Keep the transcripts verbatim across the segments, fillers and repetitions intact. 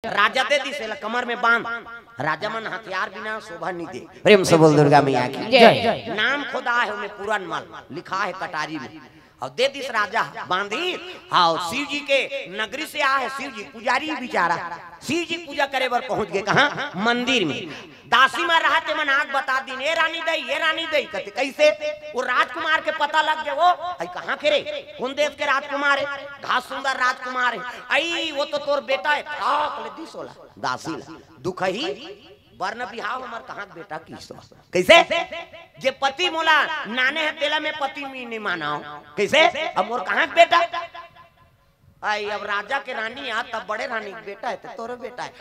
राजा दे दिस एला कमर में बांध। राजा मन हथियार बिना शोभा नहीं दे। प्रेम से बोल दुर्गा मैया की। जय। नाम खोदा है ओमे पूरन मल, लिखा है कटारी में। अउ दे दिस राजा बांधी। हाँ, शिव जी के नगरी से आ है शिव जी, पुजारी बेचारा शिव जी पूजा करे बर पहुंच गए। कहाँ? मंदिर में। दासी मन रहा ते मन आग बता दिन, "ए रानी दई, ए रानी दई," कहते, "कैसे?" वो राजकुमार के पता लग गया, "वो आई कहाँ के रे, कौन देश के राजकुमार है, घास सुंदर राजकुमार है, आई वो तो तोर बेटा है।" थाक ले दिस ओला, दासी ला, "दुखही, बर न बिहाव हमर कहाँ के बेटा किस।" कैसे? "जे पति मोला नाने है तेला मैं पति मी नहीं मानाव।" कैसे? "अब मोर कहाँ के बेटा?" आई, अब राजा के रानी आ, तब बड़े रानी के बेटा है, तो तोरे बेटा है।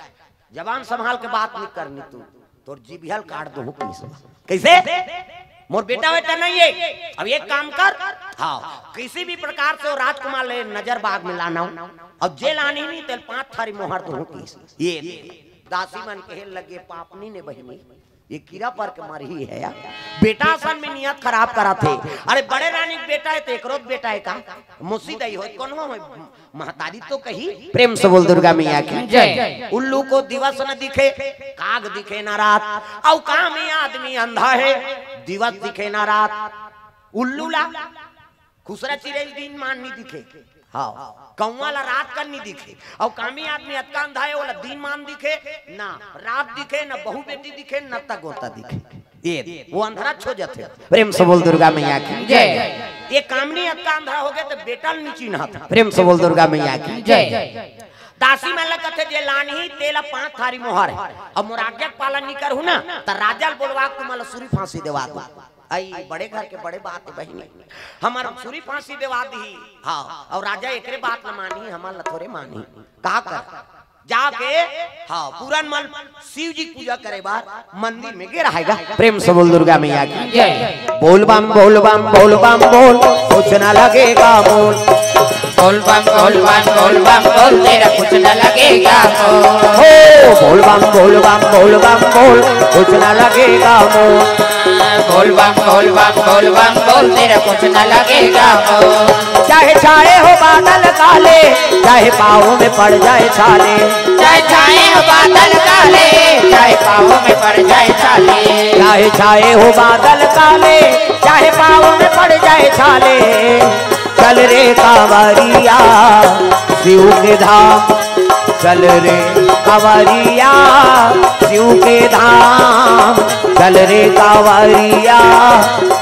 जबान संभाल के बात नहीं करनी तू, तोर जीभियल काट दूं किस। कैसे? "मोर बेटा बेटा नहीं है।" "अब एक काम कर, हाँ, किसी भी प्रकार से वो राजकुमार ले नजर बाग में लाना हो, और जे लानी नहीं तेल पांच थारी मोहर दूं किस।" ये दासी मन कहे लगे, "पापनी ने बहिनी, ये कीड़ा पर के मरही है यार, बेटा असन में नियत खराब करा थे।" अरे बड़े रानी के बेटा है तो एकरो तो बेटा है का? मुसी दई हो, कौन हो, महतारी तो कही। प्रेम से बोल दुर्गा मैया की। जय। "उल्लू को दिवस न दिखे, काग दिखे न रात, अउ काम ही आदमी अंधा है, दिवस दिखे न रात।" उल्लू ला खुसरा चिरई दिन मान नहीं दिखे, हाँ, कौआ ला रात कन नहीं दिखे, अउ कामी आदमी अतका अंधा है, ओला दिन मान दिखे, ना रात दिखे, ना बहू बेटी दिखे, ना तक गोता दिखे। ये वो अंधरा छो जाथे। प्रेम से बोल दुर्गा मैया की। जय। ये कामनी अतका अंधरा हो गया तो बेटा ल नहीं चिन्हा था। प्रेम से बोल दुर्गा मैया की। जय। दासी मन ला कथे, "जे लानही तेला पांच थारी मोहर है, अब मोर आज्ञा के पालन नहीं करहू ना, त राजा ल बोलवा के तुमन ला सूरी फांसी देवा दो।" आई बड़े घर के बड़े बात है बहिनी, हमर सूरी फांसी देवा दी। हाँ, और राजा एकरे बात न मानी, हमर ला थोरे मानी। का कर? जाके, हाँ, पूरन मन शिव जी पूजा करे बार मंदिर में गे रहेगा। प्रेम से बोल दुर्गा मैया की। जय। बोल बम बोल बम बोल बम बोल, कुछ ना लगेगा मोल। बोल बम बोल बम बोल बम बोल, तेरा कुछ ना लगेगा मोल। हो, बोल बम बोल बम बोल बम बोल, कुछ ना लगेगा मोल। बोल बम बोल बम बोल बम बोल, तेरा कुछ ना लगेगा मोल। चाहे छाए हो बादल काले, चाहे पाँव में पड़ जाए छाले। चाहे छाए हो बादल काले, चाहे पाँव में पड़ जाए छाले। चाहे छाए हो बादल काले, चाहे पाँव में पड़ जाए छाले। चल रे कांवरिया शिव के धाम, चल रे कांवरिया शिव के धाम, चल रे कांवरिया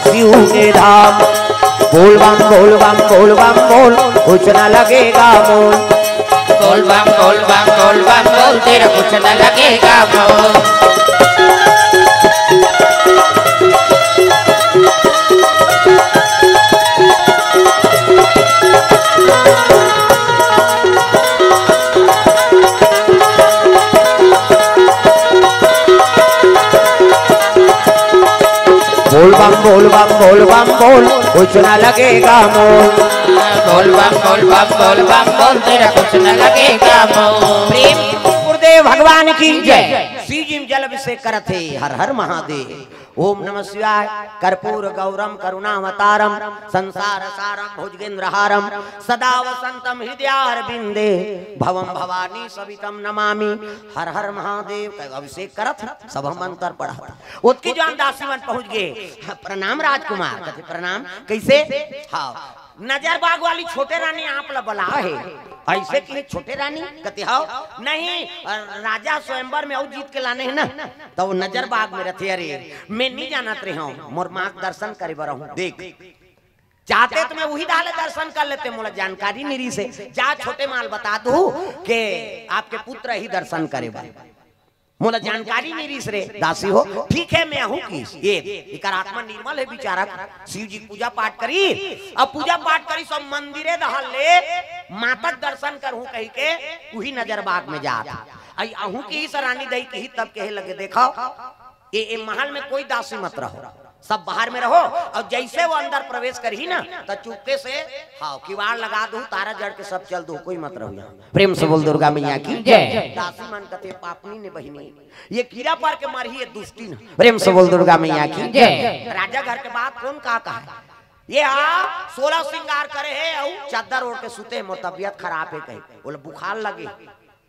शिव के धाम। बोल बम बोल बम बोल बम बोल, कुछ ना लगेगा मोल। बोल बम बोल बम बोल बम बोल, तेरा कुछ ना लगेगा मोल। बोल बम बोल बम बोल बम बोल, कुछ ना लगेगा मोल। बोल बम बोल बम बोल बम बोल, तेरा कुछ ना लगेगा मोल। प्रेम गुरुदेव भगवान की जय। शिव जी में जल अभिषेक करत हे, हर हर महादेव। ओम नमः शिवाय। कर्पूर गौरम करुणावतारम संसार सारम भुजगेंद्र हारम सदा वसंतम हृदयारविंदे भवम भवानी सवितम नमामि। हर हर महादेव का अभिषेक करत हे, सब मंत्र पढ़त हे। ओतकी जान दासी मन पहुंच गए। "प्रणाम राजकुमार।" कहते, "प्रणाम।" कैसे? हाँ, नजर बाग वाली छोटे रानी आप ला बला हे। ऐसे कि छोटे रानी कहते, "हाँ।" "नहीं, राजा स्वयंवर में अउ जीत के लाने हे ना, तो वो नजर बाग में रहते।" "अरे, मैं नहीं जानत रहे हूँ, मोर माँ के दर्शन करे बर हूँ।" देख, चाहते तो मैं वही डाले दर्शन कर लेते, मोला जानकारी नहीं रही से। जा छोटे माल बता दू के आपके पुत्र ही दर्शन करे बर। मोला जानकारी नहीं रहीस रे दासी हो। ठीक है, मैं आहूं किस। ये एकर आत्मा निर्मल है बेचारा। शिव जी पूजा पाठ करी, अब पूजा पाठ करी, सब मंदिरे दहल ले माता के दर्शन करहूं कही के उही नजर बाग में जात। आई आहूं किस रानी दई किही तब कहे लगे, "देखो, ये, ये महल में कोई दासी मत रहो, सब बाहर में रहो।" और जैसे वो अंदर प्रवेश करही ना, तो चुपके से, हाँ, किवाड़ लगा दू, तारा जड़ के सब चल दू, कोई मत रहो यहाँ। प्रेम से बोल दुर्गा मैया की जय। दासी मन कथे, "पापनी ने बहिनी, ये कीड़ा पर के मरही, ये दुष्टी न।" प्रेम से बोल दुर्गा मैया की जय। राजा घर के बात कौन का कहा? ये हा सोलह श्रृंगार करे है, अउ चद्दर ओढ़ के सुते, मोर तबियत खराब है कही, बोले बुखार लगे।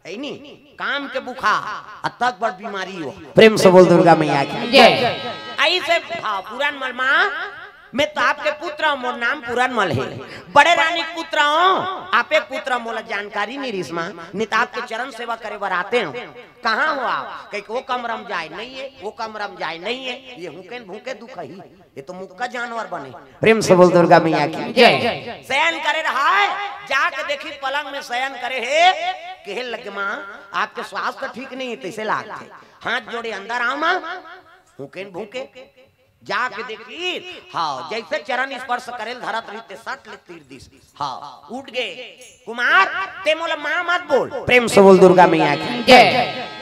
है नी, काम के बुखार, अतक बड़ बीमारी हो। प्रेम से बोल दुर्गा मैया की। जय। ऐसे, हाँ, पूरन मल माँ, मैं तो आपके पुत्र हूँ, मोर नाम पूरन मल है। बड़े रानी के पुत्र हूँ, आपे पुत्र हूँ, मोला जानकारी नहीं रिस माँ, नहीं तो आपके चरण सेवा करे बर आते हूँ। कहाँ हो आप? कहीं वो कमरा में जाए नहीं है, वो कमरा में जाए नहीं है, ये हुकेन भूखे दुख ही, ये तो मुक्का जानवर बने। प्रेम से बोल दुर्गा मैया की। जय। शयन करे रहा है, जाके देखी पलंग में शयन करे है, कहे लगे, "माँ, आपके स्वास्थ्य ठीक नहीं है, तैसे लागथे।" हाथ जोड़े, "अंदर आओ माँ।" हुकेन भूखे। जाके देखी, हाँ, जैसे चरण स्पर्श करे धरत रहिते, सट ले तीर दिस। हाँ, उठ गए। "कुमार, ते मोला माँ मत बोल।" प्रेम से बोल दुर्गा मैया की। जय।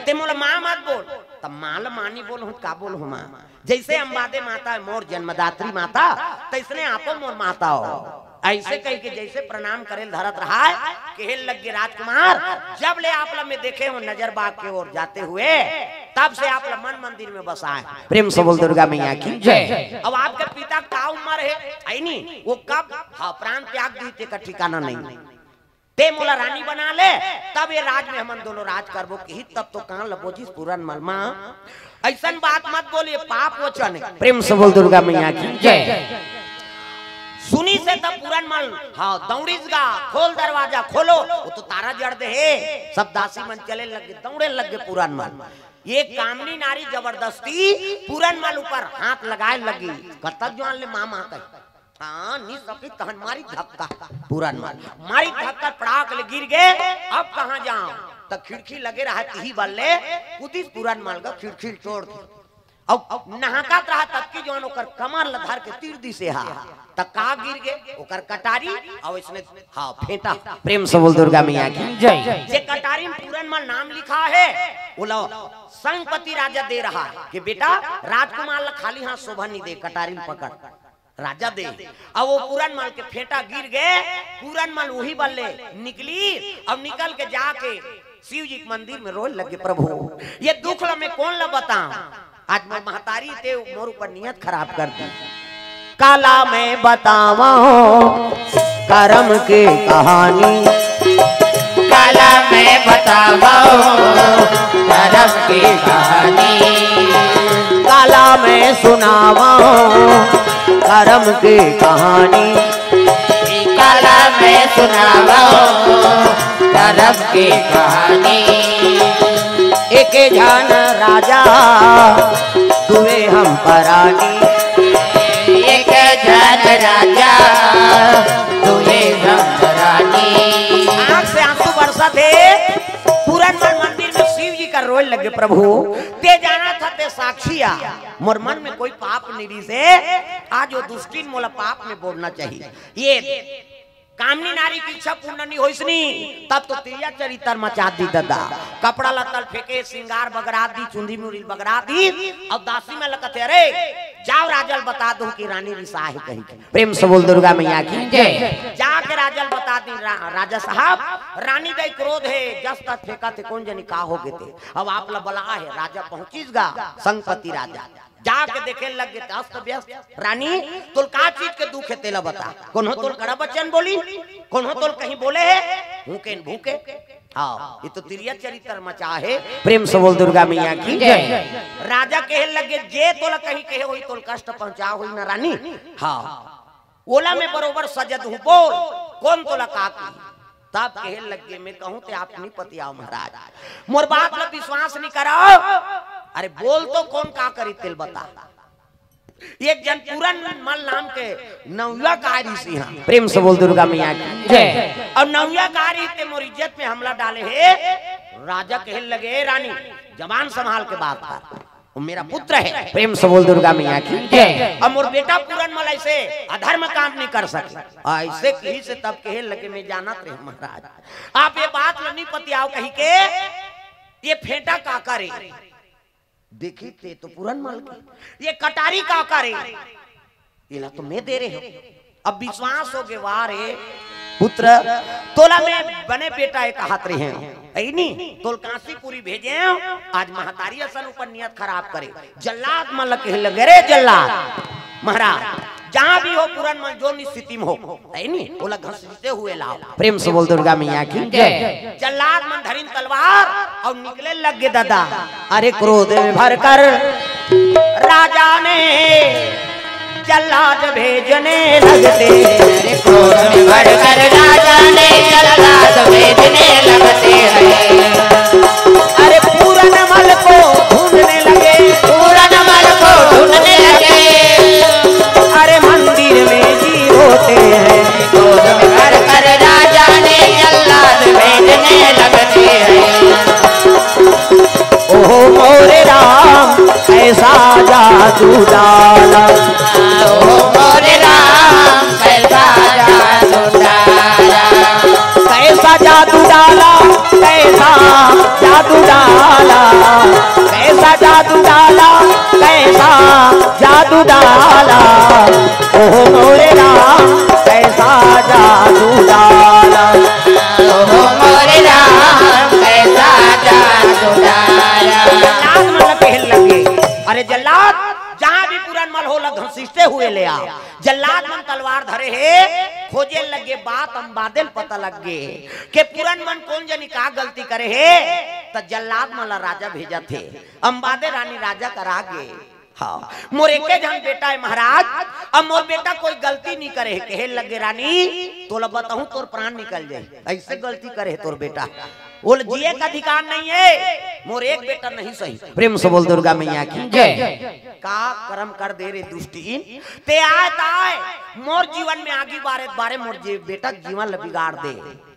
"ते मोला माँ मत बोल।" तब माँ ल माँ नहीं बोल हूँ, का बोल हूँ माँ? जैसे अम्बादे माता है मोर जन्मदात्री माता, तैसने आपो मोर माता हो। ऐसे कह के जैसे प्रणाम करे धरत रहा है, कहे लग गए, "राजकुमार, जब ले आप ला मैं देखे हूँ नजर बाग के ओर जाते हुए, तब से आप ला मन मंदिर में बसाए।" प्रेम से बोल दुर्गा मैया की। जय। अब आपके पिता का उम्र है, है नी? वो कब, हाँ, प्राण त्याग दी, तेकर ठिकाना नहीं। "ते मोला रानी बना ले, तब ये राज में हमन दोनों राज करबो," किही, तब तो कान ल बोजिस पूरन मल माँ, "ऐसन बात मत बोलिए, पाप वचन है।" प्रेम से बोल दुर्गा मैया की। जय। सुनिस तब पूरन मल, हाँ, दौड़िस गा, "खोल दरवाजा, खोलो।" वो तो तारा जड़ दे है। सब दासी मन चले लग गे, दौड़े लग गे पूरन मल। ये कामनी नारी जबरदस्ती पूरन मल ऊपर हाथ लगाए लगी। कतक जुआन ले माँ माँ कही। हाँ, नी सकी तहन मारी धक्का। पूरन मल मारी धक्का, पड़ाक ले गिर गे। अब कहाँ जाऊं? त खिड़की लगे रहा, तिही बल्ले कुदिस पूरन मल गा खिड़की ल तोड़ दी। अब नहाकत रहा तब की जौन ओकर कमर ल धर के तीर दिसे हा। त का गिर गे? ओकर कटारी, अउ इसने, हाँ, फेंटा। प्रेम से बोल दुर्गा मैया की। जय। जे कटारी में पूरन मल नाम लिखा है, ओला संगपति राजा दे रहा है कि बेटा, राजकुमार ल खाली हाथ शोभा नहीं दे, कटारी में पकड़। राजा दे। अब वो पूरन मल के फेंटा गिर गे, पूरन मल उही बल्ले निकली, अब निकल के जाके शिव जी के मंदिर में रोए लगे, "प्रभु, ये दुख ल मैं कोन ल बताऊं? आज मोर महतारी ते मोर ऊपर नियत खराब कर दी।" काला मैं बतावं करम के कहानी, काला मैं बतावं करम के कहानी, काला मैं सुनावं करम के कहानी, काला मैं सुनावं करम के कहानी। एक झन राजा दुए हम परानी, एक झन राजा दुए हम परानी। आंख से आंसू बरसत हे। पूरन मल मंदिर में शिव जी का रोए लगे, "प्रभु, ते जानत हस ते साक्षी आ, मोर मन में कोई पाप नहीं रिसे, आज वो दुष्टिन मोला पाप में बोलना चाहिए।" ये कामनी नारी की इच्छा पूर्ण नहीं होइस नी, तब तो तिरिया चरित्र मचा दी ददा। कपड़ा लत्ता ल फेंके, श्रृंगार बगरा दी, चुंदी मुड़ी बगरा दी, अउ दासी मन ल कथे, "अरे, जाओ राजा ल बता दो कि रानी रिसा हे कहीं के।" प्रेम से बोल दुर्गा मैया की। जय। जाके राजा ल बता दी, रा-, "राजा साहब, रानी दई क्रोध हे, जस तस फेंकत हे, कोन जनी का हो गे ते। अब आप ल बला हे।" राजा पहुंचिस गा, संगपति राजा। जाके देखे लग गे, अस्त व्यस्त। "रानी, तोल का चीज के दुख हे, तेला बता। कोनो तोल कड़ा बचन बोली, कोनो तोल कहीं बोले हे, भूखे न भूखे।" हाँ, ये तो तिरिया चरित्र मचा हे। प्रेम से बोल दुर्गा मैया की। जय। राजा कहे लगे, "जे तोला कहीं कहे होई, तोल कष्ट पहुंचा होई ना रानी।" हाँ, "ओला मैं बरोबर सजा दूं, बोल, कोन तोला का की?" तब कहे लगे, "मैं कहूं ते आप नहीं पतियाव महाराज, मोर बात ल विश्वास नहीं कराव। अरे बोल तो कोन का करी तेल बता।" एक जन पूरन मल नाम के नौयुवक आय रिहिस इहां। प्रेम से बोल दुर्गा मैया की। जय। अउ नौयुवक आय रिहिस ते मोर इज्जत में हमला डाले हे। राजा कहे लगे, "ए रानी, जबान संभाल के बात कर, वो मेरा पुत्र है।" प्रेम से बोल दुर्गा मैया की। जय। अउ मोर बेटा पूरन मल ऐसे अधर्म काम नहीं कर सके। ऐसे कहिस तब कहे लगे, "मैं जानत रहेंव महाराज, आप ये बात ल नहीं पतियाव कही के, ये फेंटा काकर ए?" देखी ते तो पूरन मल के, "ये कटारी काकर ए?" "एला तो मैं दे रहेंव।" अब विश्वास हो गे, "वाह रे पुत्र, तोला मैं बने बेटा ए कहत रहेंव, अइनी तोल कांसीपुरी भेजेंव, आज महतारी असन ऊपर नियत खराब करे।" जल्लाद मन ल कहे लगे, "रे जल्लाद महाराज, जहाँ भी हो पुरन मन, जोन स्थिति में हो, है नी, ओला घसीटते हुए लाव। प्रेम से बोल दुर्गा मैया की जय। जल्लाद मन धरिन तलवार अउ निकले लग गे दादा। अरे क्रोध में भरकर राजा ने जल्लाद भेजने लगते। अरे क्रोध में भरकर राजा ने जल्लाद भेजने लगते हैं। अरे पूरन मल को ढूंढने लगे। पूरन मल को ढूंढने लगे। अरे मंदिर में जी होते हैं। क्रोध में भरकर राजा ने जल्लाद भेजने लगते हैं। ओहो मोरे राम, कैसा जादू डाला। ओहो मोरे राम, कैसा जादू डाला। कैसा जादू डाला, कैसा जादू डाला, कैसा जादू डाला, कैसा जादू डाला। ओहो मोरे राम, कैसा जादू डाला। ओहो मोरे राम, कैसा जादू डाला। जल्लाद मन ल कहे लगे, अरे जल्लाद, जहाँ भी पुरन मल हो, ओला घसीटते हुए ले आ। जल्लाद मन तलवार धरे हे, खोजे लगे बात अम्बादे ल पता लग गे के पुरन मन कोन जनी का गलती करे हे, त जल्लाद मन ला राजा भेजत हे। अम्बादे रानी राजा करा गे। हाँ, मोर एके झन बेटा हे महाराज, अब मोर बेटा कोई गलती नहीं करे हे। कहे लगे रानी, तोला बताहूँ तोर प्राण निकल जाही, ऐसे गलती करे हे तोर बेटा। ओला जिए का अधिकार नहीं हे, मोर एक बेटा नहीं सही। प्रेम से बोल दुर्गा मैया की जय। का करम कर दे रे दुष्टीन, ते आय त आय, मोर जीवन में आगी बारे बारे मोर जे बेटा के जीवन ल बिगाड़ दे।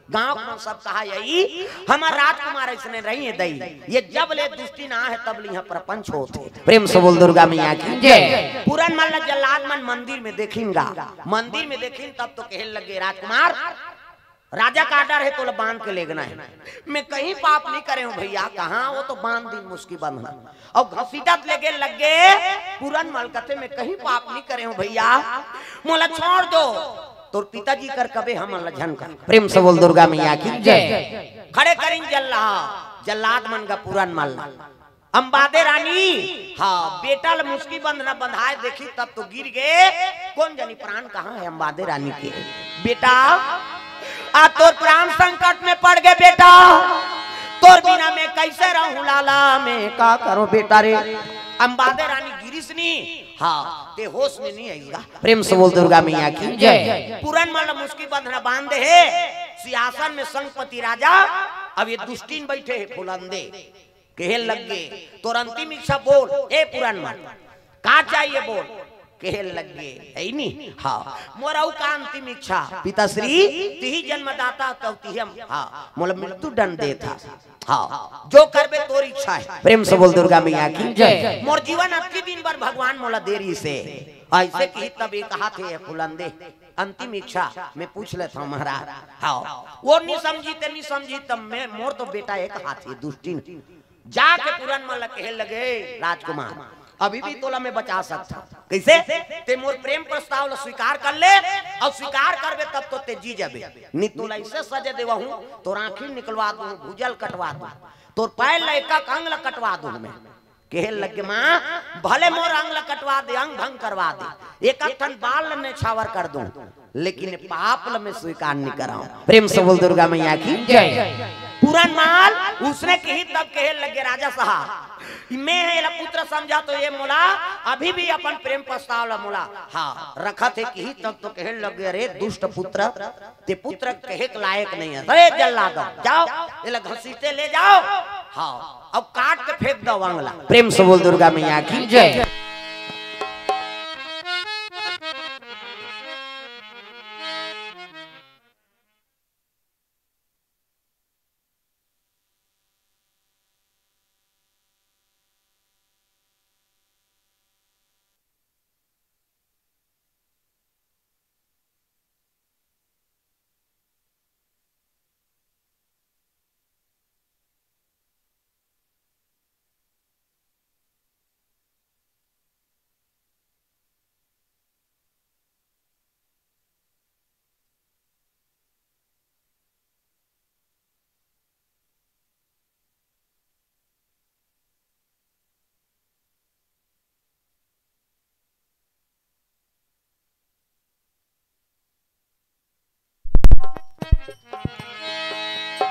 गांव के मन सब कहा यही, हमर राजकुमार अइसने रही हे दई। ये जब ले दुष्टीन आहे तब ले यहाँ प्रपंच होत हे। प्रेम से बोल दुर्गा मैया की जय। पुरन मल ल जल्लाद मन मंदिर में देखिन गा, मंदिर में देखिन तब तो कहे लगे राजकुमार, राजा का आर्डर हे, तोला बांध के लेगना हे। मैं कहीं पाप नहीं करे हूँ भैया। कहाँ, वो तो बांध दिन मुस्की बंधना। अउ घसीटत लेगे लगे, पुरन मल कथे, मैं कहीं पाप नहीं करे हूँ भैया, मोला छोड़ दो। तोर पिताजी कर कबे हमन ला झन कर। प्रेम से बोल दुर्गा मैया की जय। खड़े करिन जल्ला, जल्लाद मन गा पुरन मल ला। अम्बादे रानी, हाँ, बेटा ल मुस्की बंधना बंधाए देखी तब तो गिर गे। कोन जनी प्राण कहाँ हे अम्बादे रानी के? बेटा, आ तोर प्राण संकट में पड़ गे बेटा, तोर बिना मैं कैसे रहूं लाला, मैं का करूं बेटा रे। अम्बादे रानी गिरिस नी, हाँ, ते होश में नहीं आइस गा। प्रेम से बोल दुर्गा मैया की जय। पुरन मल ल मुस्की बंधना बांध दे हे, सिंहासन में संगपति राजा, अब ये दुष्टीन बैठे हे फुलंदे। कहे लग गे, तोर अंतिम इच्छा बोल, ए पुरन मल, का चाहिए बोल। कहे लग गे, है नी? हाँ, मोर अउ का अंतिम इच्छा, पिताश्री, तिही जन्मदाता, तब तिही हम, हाँ, मोला मृत्यु दंड देथा। हाँ, जो करबे तोर इच्छा हे। प्रेम से बोल दुर्गा मैया की जय। मोर जीवन अतकी दिन बर भगवान मोला दे रिहिसे। अइसे कही तब एक हाथ हे फुलंदे, अंतिम इच्छा मैं पूछ लेथंव महाराज। हाँ, वो नहीं समझी ते नहीं समझी, तब मैं, मोर तो बेटा एक हाथ हे दुष्टीन। जाके पुरन मल ल कहे लगे, राजकुमार, अभी भी तोला मैं बचा सकता हूँ। कैसे? ते मोर प्रेम प्रस्ताव ला स्वीकार कर ले, अउ स्वीकार करबे तब तो ते जी जाबे। नी तोला ऐसे सजा देवा हूँ, तोर आँखी निकलवा दूँ, भुजा ल कटवा दूँ, तोर पैर ला एक एक अंग ला कटवा दूँ मैं। कहे लगे माँ, भले मोर अंग ला कटवा दे, अंग भंग करवा दे, एक एक ठन बाल ला नछावर कर दूँ, लेकिन पाप ल मैं स्वीकार नहीं कराऊं। प्रेम से बोल दुर्गा मैया की जय। पुरन मल उसने कही तब कहे लगे, राजा साहब, मैं हे एला पुत्र समझा तो ये मोला अभी भी अपन प्रेम प्रस्ताव ला मोला, हाँ, रखत हे कही तब तो कहे लगे, अरे दुष्ट पुत्र, ते पुत्र कहे के लायक नहीं हे। अरे जल्लाद, जाओ, एला घसीटे ले जाओ, हाँ, अब काट के फेंक दो अंग ला। प्रेम से बोल दुर्गा मैया की जय।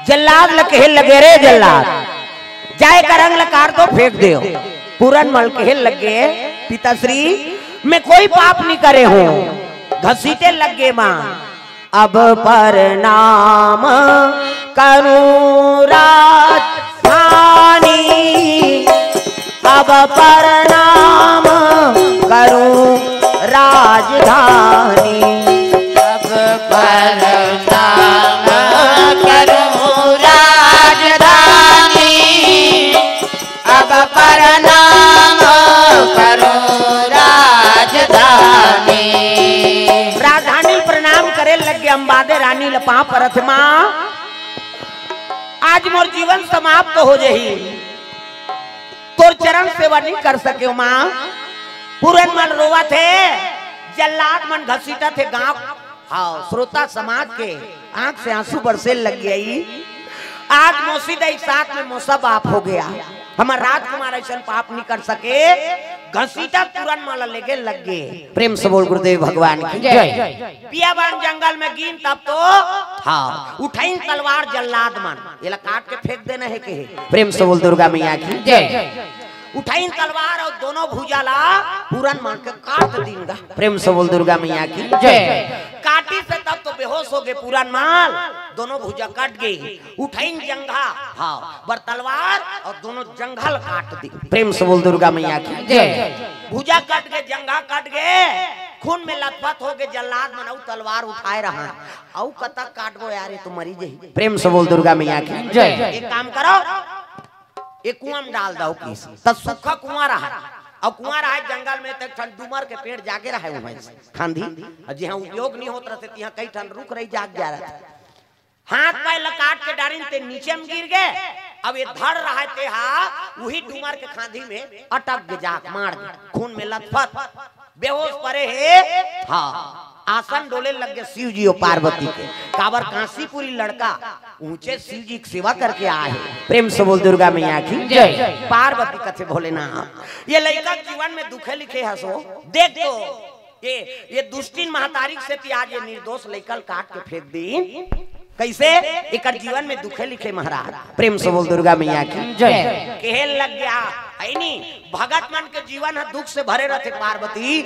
जल्लाद ल कहे लगे, "रे जल्लाद, जाए का रंग ल काट दो, फेंक दो।" पूरन मल कहे लगे, "पिताश्री, मैं कोई पाप नहीं करे हूँ।" घसीटे लगे माँ, "अब प्रणाम करूँ राजधानी, अब प्रणाम करूँ राजधानी।" अब प्रणाम करूँ राजधानी, अब प्रणाम करूँ राजधानी। राजधानी प्रणाम करे लगे, अम्बादे रानी ल पाँव परत हे, "माँ, आज मोर जीवन समाप्त हो जही, तोर चरण सेवा नहीं कर सके माँ।" पूरन मल रोवत हे, जल्लाद मन घसीटत हे गाँव। हाँ, श्रोता समाज के आंख से आंसू बरसे लग गई। आज मौसी दाई के साथ में मोसा बाप हो गया। हमार राजकुमार ऐसन पाप नहीं कर सके। घसीटा पूरन मल लेगे लग गए। प्रेम से बोल गुरुदेव भगवान की जय। पिया बान जंगल में गीन तब तो हाँ, उठाइन तलवार जल्लाद मन, एला काट के फेंक देना हे कहे। प्रेम से बोल दुर्गा मैया की जय। उठाइन तलवार अउ दोनों भुजा ला पूरन मल के काट दीन गा। प्रेम से बोल दुर्गा मैया की जय। काटी से तब तो बेहोश हो गए पूरन मल, दोनों भुजा कट गई। उठाइन जंघा, हाँ, बर तलवार अउ दोनों जंघा ल काट दी। प्रेम से बोल दुर्गा मैया की जय। भुजा कट गए, जंघा कट गए, खून में लथपथ हो गए, जल्लाद मन अउ तलवार उठाए रहा, अउ कतक काटबो यार, ये तो मरी जही। प्रेम से बोल दुर्गा मैया की जय। एक काम करो, ये कुआं में डाल दो किस, त सूखा कुआं रहा, अउ कुआं रहा जंगल में, त एक ठन डूमर के पेड़ जागे रहा है वहां खांधी, अउ जिहां उपयोग नहीं होत रहते, तिहां कई ठन रुख रही जाग जा रहा। हाथ पैर ल काट के डारिन ते नीचे में गिर गए। अब ये धड़ रहा ते हा, वही डूमर के खांधी में अटक के जाक मार दे, खून में लथपथ, बेहोश परे हे। हाँ, आसन डोले लग गए शिव जी अउ पार्वती के। काबर कांसीपुरी लड़का ऊंचे शिव जी की सेवा करके आए हैं। प्रेम से बोल दुर्गा मैया की जय। पार्वती कथे भोलेनाथ, ये लइका जीवन में दुखे लिखे हसो, देख तो ये, ये दुष्टिन महतारी से ती आज ये निर्दोष लइका ल काट के फेंक दीन। कैसे? एकर जीवन में दुखे लिखे महाराज। प्रेम से बोल दुर्गा मैया की जय। कहे लग गया, है नी? भगत मन के जीवन ह दुख से भरे रहते पार्वती,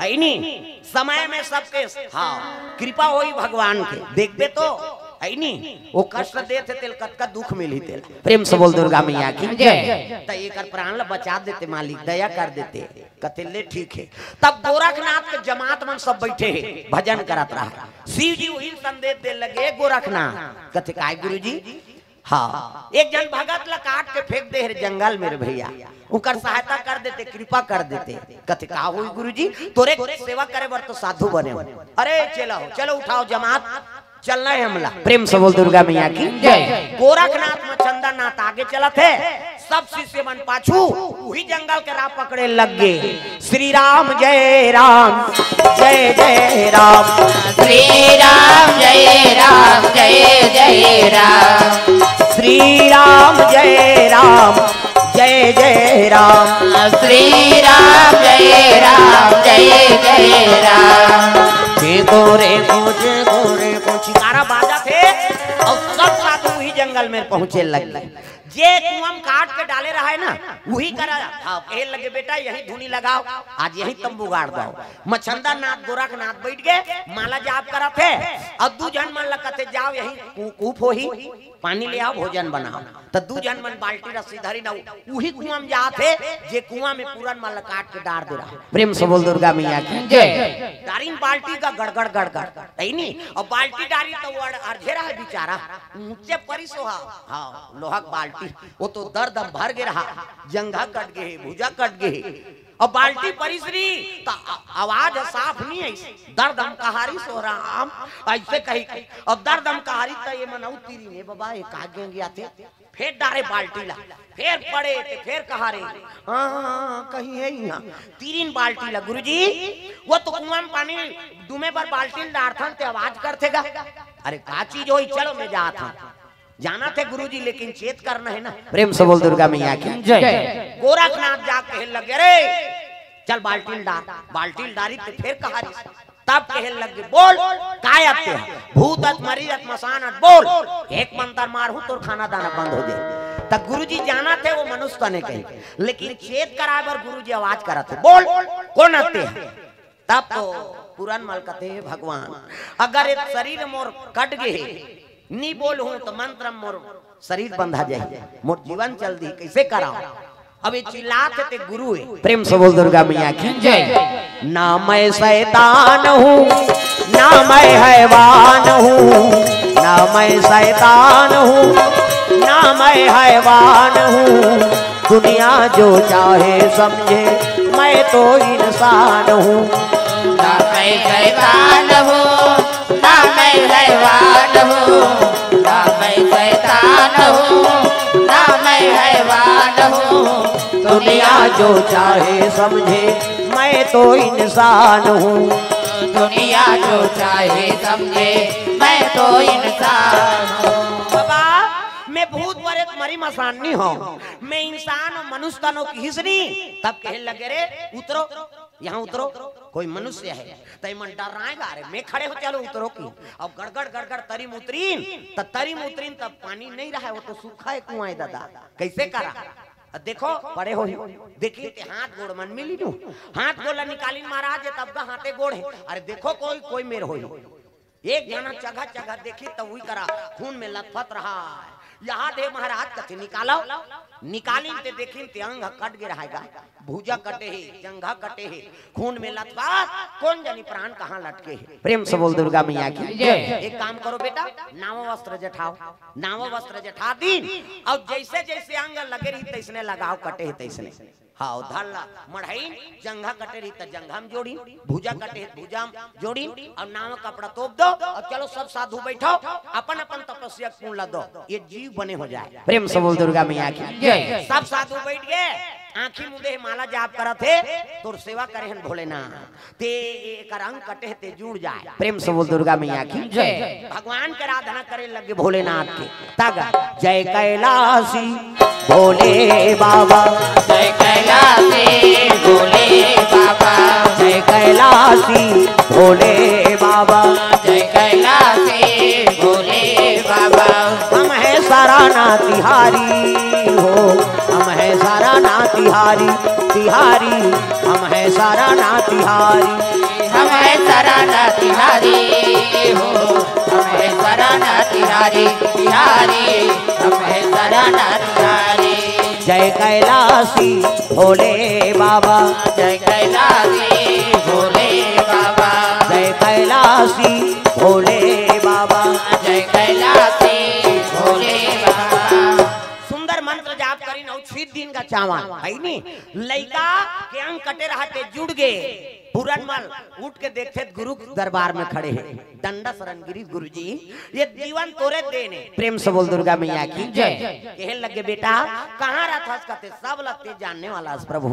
है नी? समय में सबके, हाँ, कृपा होई भगवान के, देखबे तो, है नी? वो कष्ट देथे तेल कतका दुख मिली तेल। प्रेम से बोल दुर्गा मैया की जय। त एकर प्राण ल बचा देते मालिक, दया कर देते। कथे, "ले ठीक हे।" तब गोरखनाथ के जमात मन सब बैठे हे, भजन करत रहा। शिव जी वही संदेश दे लगे, "गोरखनाथ।" कथे, "काय गुरु जी?" हाँ, "एक जन भगत ला काट के फेंक दे हे रे जंगल में रे भैया, उनकर सहायता कर देते, कृपा कर देते।" कथे, "का होई गुरु जी, तोरे सेवा करे बर तो साधु बने हो।" "अरे चलो, चलो उठाओ जमात, चलना है हमला।" प्रेम से बोल दुर्गा मैया की जय। गोरखनाथ मछंदर नाथ आगे चलत हे, सब शिष्य मन पाछू, वही जंगल के राह पकड़े लग गए। श्री राम जय राम, जय जय राम। श्री राम जय राम, जय जय राम। श्री राम जय राम, जय जय राम। श्री राम जय राम, जय जय राम। देखो रे मुझे गोरे को चिकारा बाजा थे और सब साधु वही जंगल में पहुंचे लग गए। जे कुआं काट के डाले रहा है ना, वही करा था। कहे लगे, "बेटा, यही धुनी लगाओ, आज यही तंबू गाड़ दो।" मछंदर नाथ, गोरखनाथ बैठ गए, माला जाप करत हे, और दू झन मन ल कथे, "जाओ, यही कू-, कूप होही, पानी ले आओ, भोजन बनाओ।" त दू झन मन बाल्टी रस्सी धरी ना, उही कुआं में जात हे, जे कुआं में पूरन मन ल काट के डार दे रहा। प्रेम से बोल दुर्गा मैया की जय। डारिन बाल्टी का गड़गड़ गड़गड़, है नी? और बाल्टी डारी तो वो अड़-, अरझे रहा बेचारा, ऊंचे परिस हो हा। हाँ, लोहा के बाल्टी, वो तो दर्द में भर गे रहा, जंघा कट गे हे, भुजा कट गे हे। अब बाल्टी परिस रही, त आ-, आवाज साफ नहीं है, दर्द हम कहारी सो राम, ऐसे कही के। अब दर्द हम कहारी, त ये मन अउ तीरी ने, "बाबा, ये का गेंग आथे?" फेर डारे बाल्टी ला, फेर पड़े, ते फेर कहारे, "हाँ, हाँ, हाँ, कहीं है यहाँ।" तीरिन बाल्टी ला, "गुरुजी, वो तो कुआं में पानी डूमे बर बाल्टी ल डारथन, ते आवाज करथे गा।" "अरे, का चीज होई, चलो, मैं जात हूँ।" जाना थे गुरुजी, लेकिन चेत करना है ना। प्रेम से बोल दुर्गा मैया की जय। गोरखनाथ जाके लगे, "रे, चल बाल्टी ल डार।" बाल्टी ल डारी ते फेर कहारी, तब कहे लगे, "बोल, काय अस तें? भूत अस, मरीच अस, मसान अस, बोल। एक मंतर मारहूं, तोर खाना दाना बंद हो जाय।" त गुरुजी जानथे वो मनुष्य तन ए कहे, लेकिन चेत कराय बर गुरुजी आवाज करत हे, "बोल, कोन अस तें?" तब तो पुरनमल कथे, "हे भगवान, अगर ए शरीर मोर कट गे हे, नी बोलहूं त मंतर मोर शरीर बंधा जाही, मोर जीवन चल दिही, कइसे करंव?" अब ए चिल्लात हे ते गुरु ए। प्रेम से बोल दुर्गा मैया की जय। "ना मैं शैतान हूँ, ना मैं हैवान हूँ, ना मैं शैतान हूँ, ना मैं हैवान हूँ। दुनिया जो चाहे समझे, मैं तो इंसान हूँ।" ना मैं शैतान हूँ, ना मैं हैवान हूँ, ना मैं शैतान हूँ, ना मैं हैवान हूँ। दुनिया जो चाहे समझे, मैं तो इंसान हूँ। दुनिया जो चाहे समझे, मैं तो इंसान हूँ। बाबा, मैं भूत प्रेत मरीच मसान नी हंव, मैं इंसान हंव, मनुष्य तन ओ किहिस नी। तब कहे लगे, "रे, उतरो, यहाँ उतरो, कोई मनुष्य है।" त एमन डर्राय गा, "अरे, मैं खड़े हों, चलो उतरो" कहिन। अब गड़गड़ गड़गड़ तरी म उतरिन, त तरी म उतरिन, तब पानी नइ रहय, वो तो सूखा ए कुआं ए दादा, कइसे करंव? अब देखो, पड़े होही, देखिन ते हाथ गोड़ मन मिलिन, हाथ गोड़ ला निकालिन महाराज, ए तब गा हाथे गोड़ हे। अरे देखो, कोई, कोई मेर होही। एक झन चघा चघा देखिन त उही करा खून में लथपथ रहय। "एहा दे महाराज," कथे, "निकालो।" निकालिन ते देखिन ते अंग कट गे रहय गा, भुजा कटे हे, जंघा कटे हे, खून में लथपथ, कोन जनी प्राण कहाँ लटके हे। प्रेम से बोल दुर्गा मैया की जय। एक काम करो बेटा, नावा वस्त्र जठाव, नावा वस्त्र जठा दिन, अउ जइसे जइसे अंग लगे रही तइसने लगाव, कटे हे तइसने। हाँ, धर ला, मढ़ाइन, जंघा कटे रही त जंघा म जोड़िन, भुजा कटे हे त भुजा म जोड़िन, अउ नावा कपड़ा तोप दो, अउ चलो सब साधु बइठो, अपन अपन तपस्या के पुण्य ला दो, ए जीव बने हो जाय। प्रेम से बोल दुर्गा मैया की जय। सब साधु बइठ गे, आँखी मुंदे हे, माला जाप करत हे, तोर सेवा करे हन भोलेनाथ, ते एकर अंग कटे हे ते जुड़ जाय। प्रेम से बोल दुर्गा मैया की जय। भगवान के आराधना करे लगे भोलेनाथ के। तब गा, "जय कैलासी भोले बाबा, जय कैलासी भोले बाबा, जय कैलासी भोले बाबा, जय कैलासी भोले बाबा। हम हैं सराना तिहारी हो, हम हैं सराना तिहारी, तिहारी, हम हैं सराना तिहारी।" हम हैं सराना तिहारी हो, हम हैं सराना तिहारी, तिहारी, हम हैं सराना तिहारी। जय कैलासी भोले बाबा, जय कैलासी भोले बाबा, जय कैलासी भोले बाबा, जय कैलासी भोले बाबा। सुंदर मंत्र जाप करिन अउ छीत दिन का चावन, हइ नी? लइका के अंग कटे रहय ते जुड़ गे। पुरनमल उठ के देखथे त गुरु दरबार में खड़े हे। दंडा शरण गिरी गुरुजी, ए जीवन तोरे देन ए। प्रेम से बोल दुर्गा मैया की जय। कहे लगे, "बेटा, कहाँ रहत हस?" कथे, "सब ला ते जानने वाला हस प्रभु,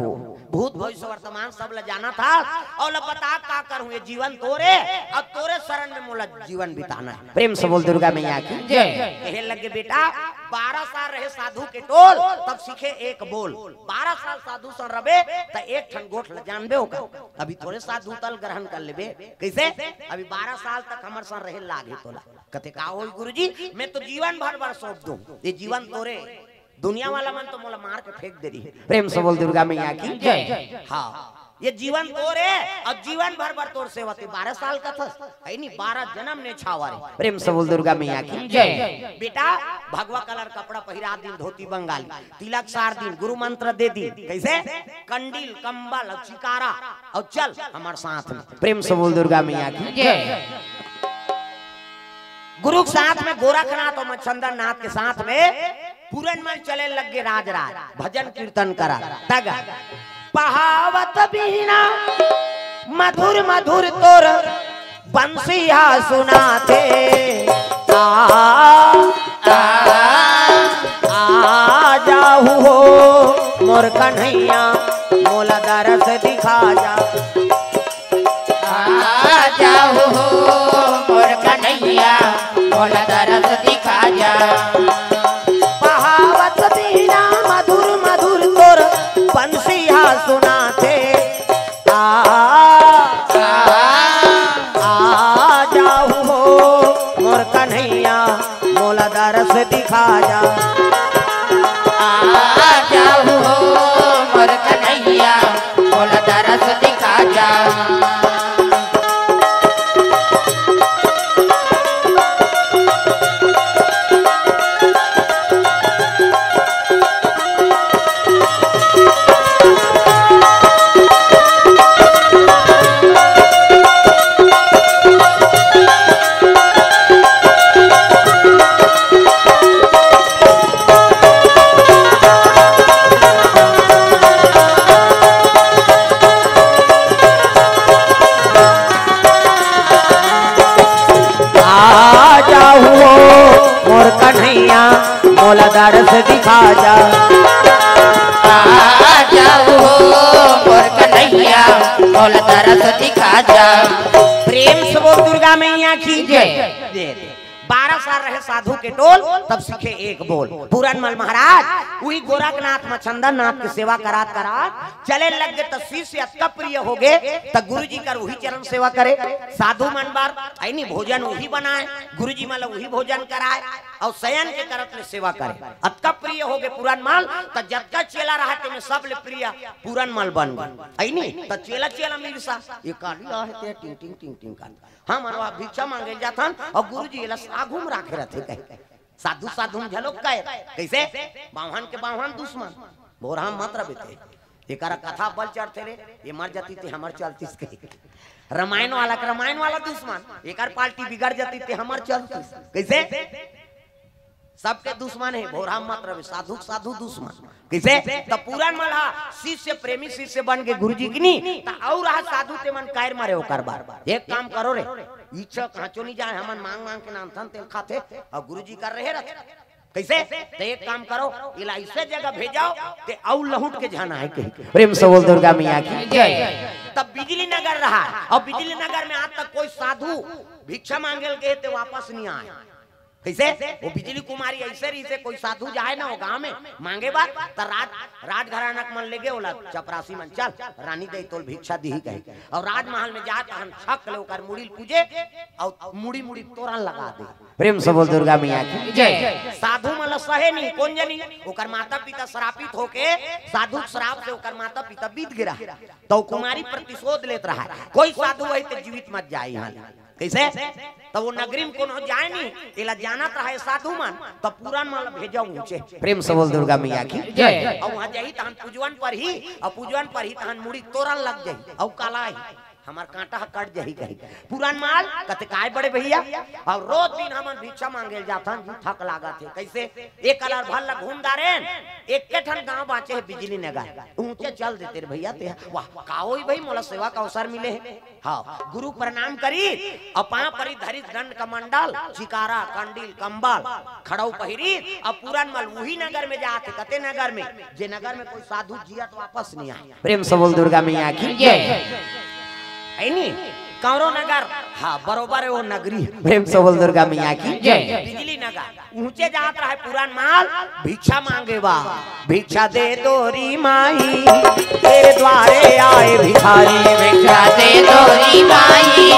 भूत भविष्य वर्तमान सब ला जानत हस, अउ ला बता का करहूँ, ए जीवन तोरे, अउ तोरे शरण में मोला जीवन बिताना हे।" प्रेम से बोल दुर्गा मैया की जय। कहे लगे, "बेटा, बारह साल रहे साधु के टोल, तब सीखे एक बोल।" बारह साल साधु संग रबे, त एक ठन गोठ ल जानबे ओकर। अभी थोरे साधु तल ग्रहण कर लेबे। कइसे? अभी बारह साल तक हमर संग रहे लागे तोला। कथे, "का होई गुरुजी, मैं तो जीवन भर बर सौंप दूं, ए जीवन तोरे।" दुनिया वाला मन तो मोला मार के फेंक दे रही। प्रेम से बोल दुर्गा मैया की जय। हाँ, ए जीवन तोरे, अउ जीवन भर बर तोर सेवा ते बारह साल कथस, हइ नी, बारह जनम ने छावा रे। प्रेम से बोल दुर्गा मैया की जय। बेटा, भगवा कलर कपड़ा पहिरा दिन, धोती बंगाली, तिलक सार दिन, गुरु मंत्र दे दिन, कइसे? कंडील, कंबल अउ चिकारा, अउ चल हमर साथ में। प्रेम से बोल दुर्गा मैया की जय। गुरु के साथ में गोरखनाथ अउ मच्छंदर नाथ के साथ में पुरनमल चले लगे राज राज, भजन कीर्तन करा। तब गा, पहावत बीना मधुर मधुर तोर बंसिया सुनाथे। आ, आ, आ जाहू हो मोर कन्हैया, मोला दरस दिखा जा। आ जाहू हो मोर कन्हैया, मोला दरस दिखा जा। पहावत बीना मधुर मधुर तोर बंसिया सुनाथे। आ, आ, बोल तरस दिखा जा। प्रेम से बोल दुर्गा मैया की जय। दे दे। बारह साल रहे साधु के टोल, तब सीखे एक बोल। पूरन मल महाराज उही गोरखनाथ मछंदर नाथ के सेवा करात करात चले लग गे, त शिष्य अतका प्रिय हो गे, त गुरु जी कर उही चरण सेवा करे। साधु मन बर ऐनी भोजन उही बनाए, गुरु जी मन ल उही भोजन कराए, अउ शयन के करत ले सेवा करे। अतका प्रिय हो गे पूरन मल, त जतका चेला रहा तेमे सबले प्रिय पूरन मल बन गे। ऐनी त चेला चेला मिरसा, ये काली आहे ते टिंग टिंग टिंग टिंग कर। हमन वहाँ भिक्षा मांगे जाथन अउ गुरु जी एला साघुम राखे रथे कहे। साधु साधु में झलोक कहे। कैसे? बावन के बावन दुश्मन। बोरहा मत रबे ते। एकरा कथा बल चढ़थे रे, ये मर जाती ते हमर चलतीस कहे। रामायण वाला के रामायण वाला दुश्मन, एकर पार्टी बिगड़ जाती ते हमर चलतीस। कैसे? सबके दुश्मन है, बोरहा मत रबे, साधु के साधु दुश्मन। कैसे? त पूरन मल हा शिष्य प्रेमी शिष्य बन के गुरु जी के नी, त अउ रहा साधु ते मन कायर मरे ओकर बर। एक काम करो रे, इच्छा कांचो नहीं जाए, हमन मांग मांग के नानथन तेल खाथे, अउ गुरु जी कर रहे रथे। कैसे? त एक काम करो, इला ऐसे जगह भेजाओ, ते अउ लहुट के जाना है कही। प्रेम से बोल दुर्गा मैया की जय। तब बिजली नगर रहा, अउ बिजली नगर में आज तक कोई साधु भिक्षा मांगे ल गे ते वापस नहीं आए। कैसे? वो बिजली कुमारी ऐसे रहिसे, कोई साधु जाए ना वो गांव में मांगे बर, त राज, राजघराना के मन ले गे ओला, चपरासी मन, "चल, रानी दे तोल भिक्षा दिही," कहे। अउ राजमहल में जाए तहन छक ले ओकर मुड़ी ल पूजे, अउ मुड़ी मुड़ी तोरन लगा दे। प्रेम से बोल दुर्गा मैया की जय। साधु मन ल सहे नहीं, कोन जनी, ओकर माता पिता श्रापित होके, साधु के श्राप से ओकर माता पिता बीत गिरा, त कुमारी प्रतिशोध लेत रहा। कोई साधु वही ते जीवित मत जाए यहाँ। कैसे? तब वो नगरी में कोनो जाए नहीं, एला जानत रहे साधु मन, तब पूरन मल भेजा ऊंचे। प्रेम से बोल दुर्गा मैया की जय। अउ वहाँ जाही तहन पूजवन पर ही, अउ पूजवन पर ही तहन मुड़ी तोरन लग जाही, अउ काला ही, हमर कांटा ह कट जाही कही। पूरन मल कथे, "काय बड़े भैया, अउ रोज दिन हमन भिक्षा मांगे ल जाथन जी, थक लागत हे।" कैसे? एक कलर भर ल घूम डारेन, एक के ठन गांव बांचे हे बिजली नगर, ऊंचे चल देते रे भैया ते। वाह, का होई भाई, मोला सेवा का अवसर मिले हे। हाँ, गुरु प्रणाम करी, अउ पांव परी धरी दंड कमंडल, चिकारा, कंडील, कंबल, खड़ाऊ पहिरी, अउ पूरन मल उही नगर में जात हे, कते नगर में, जे नगर में कोई साधु जियत वापस नहीं आए। प्रेम से बोल दुर्गा मैया की जय। ऐनी, कौरो नगर, हाँ, बरोबर है वो नगरी। प्रेम से बोल दुर्गा मैया की जय। बिजली नगर। ऊंचे जात रहे पूरन मल भिक्षा मांगे बा। "भिक्षा दे दो री माई, तेरे द्वारे आए भिखारी।" "भिक्षा दे दो री माई,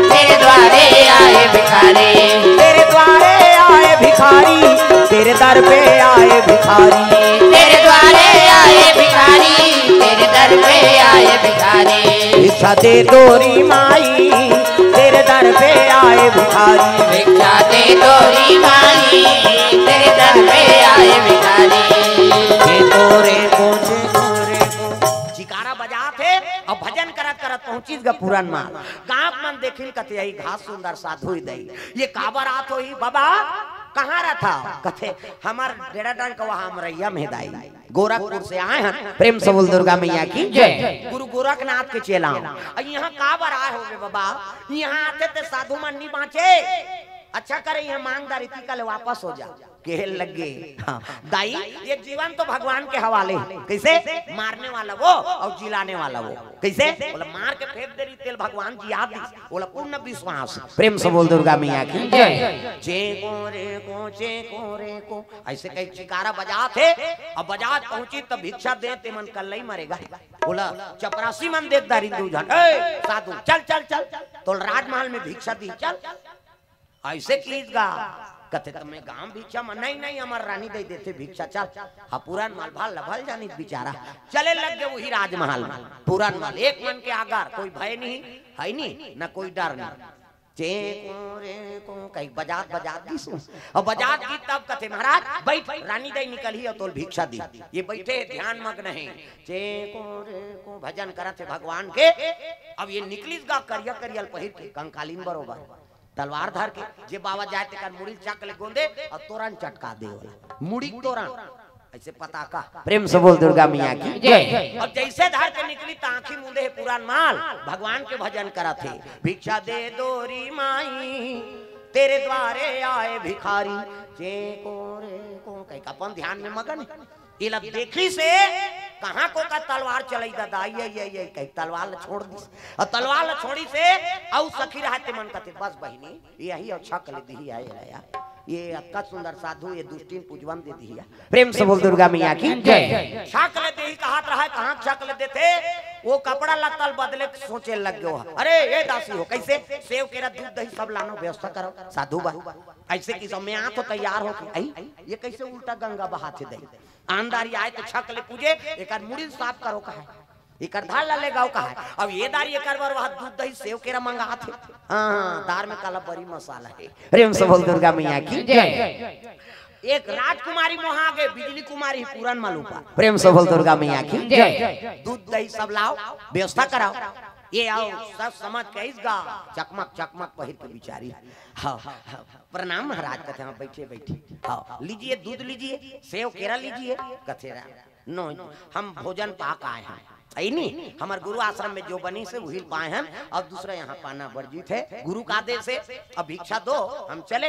तेरे द्वारे आए भिखारी।" "तेरे द्वारे आए भिखारी, तेरे दर पे आए भिखारी।" "तेरे द्वारे आए भिखारी, तेरे दर पे आए भिखारी।" "भिक्षा दे दो री माई, तेरे दर पे आए भिखारी।" "भिक्षा दे दो री माई, तेरे दर पे आए भिखारी।" "दे दो रे को, दे दो रे को।" चिकारा बजात हे अउ भजन करत करत पहुंचिस गा पूरन मल। गांव मन देखिन कथे, "यही घास सुंदर साधु ही दई, ये काबर आत होही बाबा, कहाँ रहता?" कथे, "हमर डेरा डंक वहाँ अमरैया में दाई।" गोरखपुर से आए हैं, प्रेम से बोल दुर्गा मैया की जय। गुरु गोरखनाथ के चेला। अउ यहाँ काबर आए होगे बाबा? यहाँ आते ते साधु मन नहीं बांचे। अच्छा करे, यहाँ मांगदारी ती कल वापस हो जा। कहे लगे, हाँ, दाई, ये जीवन तो भगवान के हवाले है। कैसे? मारने वाला वो अउ जिलाने वाला वो। कैसे? बोला, मार के फेंक दे रही तेल, भगवान जिया दी। बोला, पूर्ण विश्वास। प्रेम से बोल दुर्गा मैया की जय। चे को रे को, चे को रे को। ऐसे कही चिकारा बजात हे, अउ बजात पहुंची त भिक्षा दे ते मन कल्लई मरेगा। बोला, चपरासी मन देख दारिन दू झन, "ए, साधु, चल, चल, चल, तोल राजमहल में भिक्षा दी, चल।" ऐसे कीस गा, कथे, "त मैं गांव भिक्षा में, नहीं, नहीं, हमर रानी दे देथे भिक्षा, चल।" हाँ, पूरन मल भल, भल जानिस बिचारा, चले लग गे उही राजमहल में। पूरन मल, एक मन के आगर, कोई भय नहीं, है नहीं, न कोई डर नहीं। चे को रे को कही बजात बजात दिसु। अउ बजात गीत तब कथे, "महाराज, बैठ, रानी दई निकलही अउ तोल भिक्षा दी।" ये बैठे ध्यान मग्न हे। चे को रे को भजन करत हे भगवान के। अब ये निकलिस गा करिया करिया ल पहिर के, कंकालीन बरोबर, तलवार धर के, जे बाबा जाए तेकर मुड़ी चक ले गोंदे अउ तोरन चटका दे ओला। मुड़ी तोरन। ऐसे पता का? प्रेम से बोल दुर्गा मैया की जय। अब जैसे धर के निकली त आंखी मूंदे हे पूरन मल, भगवान के भजन करत हे। भिक्षा दे दो री माई, तेरे द्वारे आए भिखारी। चे को रे को कही अपन ध्यान में मगन हे। एला देखिस हे कहाँ को का तलवार चलाई दादा, ये, ये, ये, कही तलवार ल छोड़ दिस। अउ तलवार ल छोड़िस हे, अउ सखी रहा तेमन कथे, "बस बहिनी, यही अउ छक ले दिही आए ला यार। ये अतका सुंदर साधु, ये दुष्टिन पूजवन दे दिही यार।" प्रेम से बोल दुर्गा मैया की जय। छक ले दिही कहत रहा, कहाँ छक ले देथे, वो कपड़ा लत्ता ल बदले के सोचे लग गयो। "अरे, ये दासी हो, कइसे सेव केरा दूध दही सब लानो, व्यवस्था करो, साधु बा।" अइसे कि सब में आत हो तैयार हो के, "आई, ये कइसे उल्टा गंगा बहाथे दई?" आंधारी आए त छक ले पूजे, एकर मुड़ी ल साफ करो कहे, एकर धार ला लेगाओ कहे। अब ये दारी एकर बर वह दूध दही सेव केरा मंगात हे। हाँ, हाँ, दार में काला बरी मसाला हे। प्रेम से बोल दुर्गा मैया की जय। एक राजकुमारी मोहा गे, बिजली कुमारी पूरन मल ऊपर। प्रेम से बोल दुर्गा मैया की जय। दूध दही सब लाओ, व्यवस्था कराओ। ये आओ, सब समझ के आइस गा, चकमक चकमक पहिर के बिचारी। हाँ, हाँ, प्रणाम महाराज, कथे, "हाँ, बैठिए, बैठिए। हाँ, लीजिए, दूध लीजिए, सेव केरा लीजिए।" कथे, "रा-, नो, हम भोजन पाक आए हैं, है नी, हमर गुरु आश्रम में जो बनी से वही पाए हैं, अउ दूसरा यहाँ पाना वर्जित है, गुरु का आदेश है, अब भिक्षा दो, हम चले।"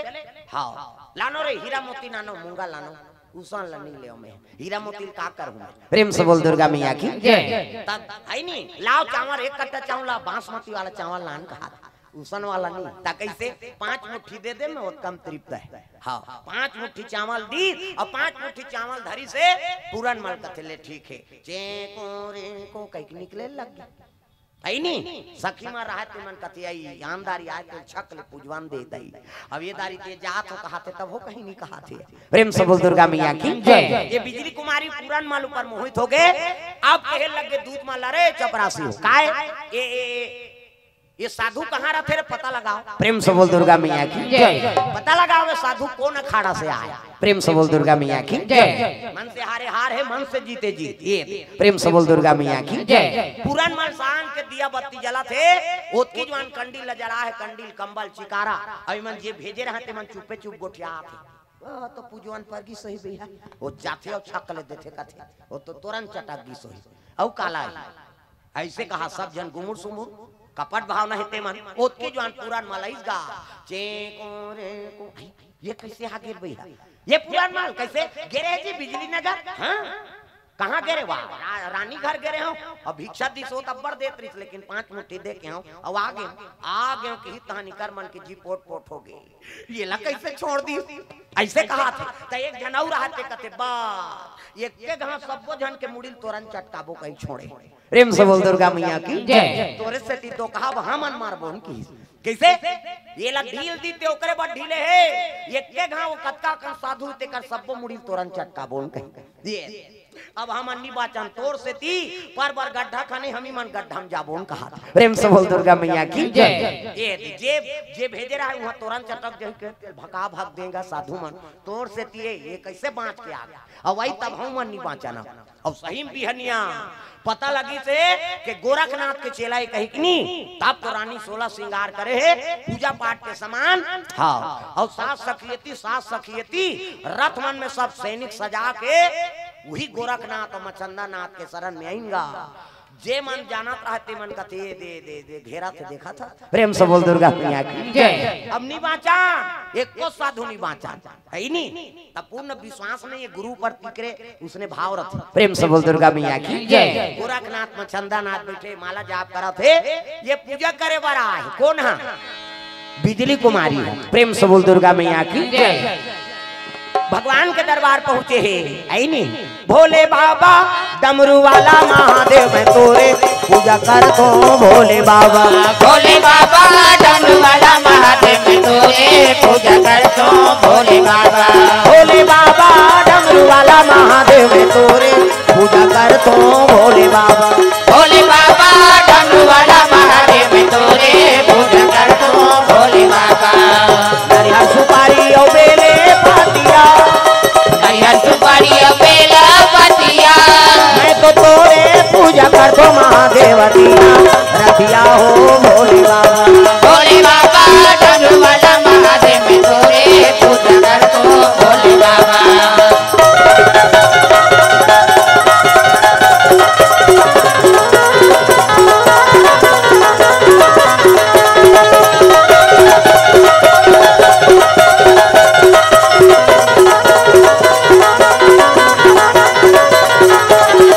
"हाँ, लानो रे, हीरा मोती लानो, मूंगा लानो।" "उसन ल नी लेव में, हीरा मोती ल का करहूँ मैं?" प्रेम से बोल दुर्गा मैया की जय। तब है नी, "लाओ चावल, एक कट्टा चावल लाओ, बासमती वाला चावल लान," कहा। उसन वाला नी, त कइसे? "पाँच मुट्ठी दे दे, मैं ओतका म तृप्त है।" हाँ, पाँच मुट्ठी चावल दिस, अउ पाँच मुट्ठी चावल धरिस हे, पूरन मल कथे, "ले ठीक हे।" चेंको रेंको कहिके निकले लग गे। है नी? सखी मन रहा तेमन कथे, "आई, आंधारी आए त छक ले पूजवन दे दई। अब ये दारी ते जात हो कहत हे, तब हो कहीं नी कहत हे।" प्रेम से बोल दुर्गा मैया की जय। ये बिजली कुमारी पूरन मल ऊपर मोहित हो गे। अब कहे लग गे दूत मल, "अरे चपरासी हो, काय? ए, ए, ए, ये साधु कहाँ रथे रे, पता लगाओ।" प्रेम से बोल दुर्गा मैया की जय। "पता लगाओ ये साधु कौन अखाड़ा से आए।" प्रेम से बोल दुर्गा मैया की जय। "मन से हारे हार हे, मन से जीते जीत।" ये प्रेम से बोल दुर्गा मैया की जय। पूरन मल सान के दिया बत्ती जलत हे, ओतकी जुवान कंडील ल जला हे, कंडील, कंबल, चिकारा। अउ मन जे भेजे रहा तेमन चुप्पे चुप गोठियात हे। "ओ तो पूजवन पर गिस होही भैया।" वो जाथे अउ छक ले देथे कथे, "वो तो तोरन चटक गिस होही।" अउ काला हे। अइसे कहा सब झन गुमुर सुमुर, कपट भावना हे तेमन, ओतके जुवान पूरन मल आइस गा। चेंको रेंको, "आई, ये कइसे आ गे भैया? ये पूरन मल कइसे गे रे जी बिजली नगर?" हाँ? "कहाँ गे रे?" "वाह, रा-, रानी घर गे रे हों, अउ भिक्षा दिस हों त अब्बड़ देत रहिस, लेकिन पाँच मुट्ठी दे के हों, अउ आ गे हों, आ गे हों," कहिस तहां निकर मन के जी पोट पोट हो गे। "ये ला कइसे छोड़ दिस?" अइसे कहत हे। त एक झन अउ रहा ते कथे, "बा, एके घांव सब्बो झन के मुड़ी ल तोरन चटकाबो कहि छोड़े।" प्रेम से बोल दुर्गा मैया की जय। "तोरे सेती तो कहब हमन मारबोन" कहिस। कइसे? "ये ला ढील दिस ते ओकरे बर ढीले हे, एके घांव कतका कन साधु तेकर सब्बो मुड़ी ल तोरन चटकाबोन" कहिस। ये, "अब हमन नी बाचन तोर सेती, पर बर गड्ढा खने हमी मन गड्ढा म जाबोन" कहत। प्रेम से बोल दुर्गा मैया की जय। ये जे, जे भेजे रहा उहां तोरन चटक जाही के भका भक देंगा साधु मन। तोर सेती ये, ये कइसे बांच के आ गे? अउ आई तब हमन नी बाचन। अउ सही म बिहनिया पता लगिस हे के गोरखनाथ के चेला ए कहिके नी, तब तो रानी सोलह श्रृंगार करे हे, पूजा पाठ के समान। हाँ, अउ सात सखियती, सात सखियती रथ मन में सब सैनिक सजा के उही गोरखनाथ अउ मचंदानाथ के शरण में आइन गा। जे मन जानत रहा ते मन कथे, "दे, दे, दे, घेरत हे, देखत हे।" प्रेम से बोल दुर्गा मैया की जय। अब नी बाचन, एको साधु नी बाचन। है नी? तब पूर्ण विश्वास में ये गुरु पर टिकरे, उसने भाव रथ। प्रेम से बोल दुर्गा मैया की जय। गोरखनाथ मचंदानाथ बैठे, माला जाप करत हे, ये पूजा करे बर आए हे। कोन हा? बिजली कुमारी। प्रेम से बोल दुर्गा मैया की जय। भगवान के दरबार पहुंचे हे, है नी? "भोले बाबा डमरू वाला महादेव मैं तोरे पूजा करथों भोले बाबा।" "भोले बाबा डमरू वाला महादेव मैं तोरे पूजा करथों भोले बाबा।" "भोले बाबा डमरू वाला महादेव मैं तोरे पूजा करथों भोले बाबा।" "भोले बाबा डमरू वाला महादेव मैं तोरे पूजा करथों भोले बाबा।" नरियर सुपारी अउ बेले पतिया। नरियर सुपारी अउ बेला पतिया। मैं तो तोरे पूजा करथों महादेव दिया। रतिया हो भोले बाबा। भोले बाबा, डमरू वाला महादेव, मैं तोरे पूजा करथों भोले बाबा।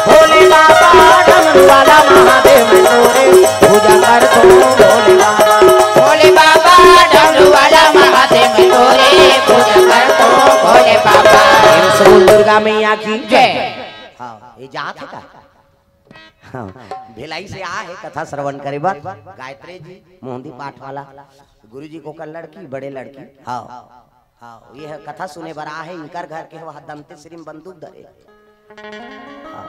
भोले मैया की जय। हाँ, ये जात है का? हाँ, भिलाई से आ है कथा श्रवण करे बर। गायत्री जी, मोहंदी पाठ वाला, गुरु जी को कर लड़की, बड़े लड़की। हाँ, हाँ, ये है कथा सुने बर आ है। इनकर घर के वह दंतेश्वरी में बंदूक धरे। हाँ,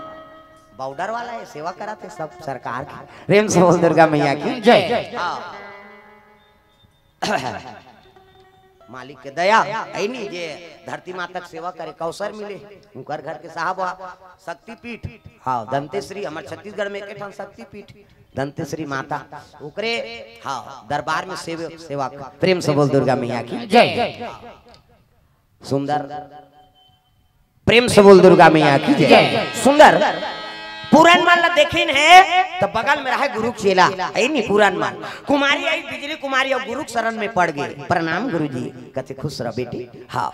बॉर्डर वाला है, सेवा कराथे सब सरकार की। प्रेम से बोल दुर्गा मैया की जय। हाँ। मालिक के दया है नी, जे धरती माता के सेवा करे के अवसर मिले। उनकर घर के साहब ह शक्तिपीठ, हाँ, दंतेश्वरी, हमर छत्तीसगढ़ में एक ठन शक्तिपीठ, दंतेश्वरी माता, ओकरे, हाँ, दरबार में सेव-, सेवा। प्रेम से बोल दुर्गा मैया की जय। सुंदर, प्रेम से बोल दुर्गा मैया की जय। जय। सुंदर, पुरन मन ला देखिन है, त बगल में रहे गुरु के चेला, है नी पुरन मन। कुमारी आई, बिजली कुमारी, अउ गुरु के शरण में पड़ गे। प्रणाम गुरु जी, कथे खुश रह बेटी। हाँ,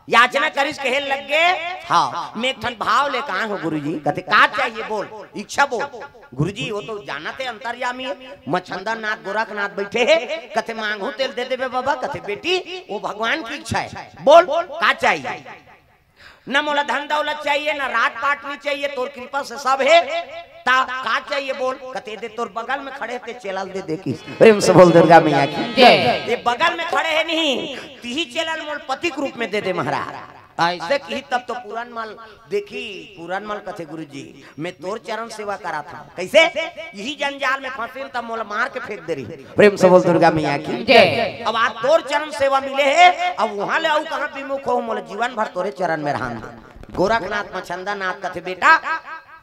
याचना करिस, कहे लग गे। हाँ, मैं एक ठन भाव लेके आए हूँ गुरु जी। कथे का चाहिए बोल, इच्छा बोल। गुरु जी, वो तो जानत है अंतर्यामी है, मछंदर नाथ, गोरखनाथ बैठे है। कथे मांगू तेल दे देबे बाबा। कथे बेटी, वो भगवान की इच्छा है, बोल का चाहिए। न मोला धन दौलत चाहिए, न राज पाट नहीं चाहिए, तोर कृपा से सब है। ता का चाहिए बोल। कथे दे तोर बगल में खड़े ते चेला ल दे दे किस। प्रेम से बोल दुर्गा मैया की जय। ये बगल में खड़े है नहीं, तिही चेला ल मोर पति के रूप में दे दे महाराज। ऐसे किही तब तो पुरन मन ल देखही, पुरन मन ल कथे गुरु जी, मैं तोर चरण सेवा कराथंव। कैसे? यही जंजाल में फंसेन तब मोला मार के फेंक दे रही। प्रेम से बोल दुर्गा मैया की जय। अब आज तोर चरण सेवा मिले है, अब वहां ले अउ कहां विमुख हो, मोला जीवन भर तोरे चरण में रहन दे। गोरखनाथ मछंदरनाथ कथे बेटा,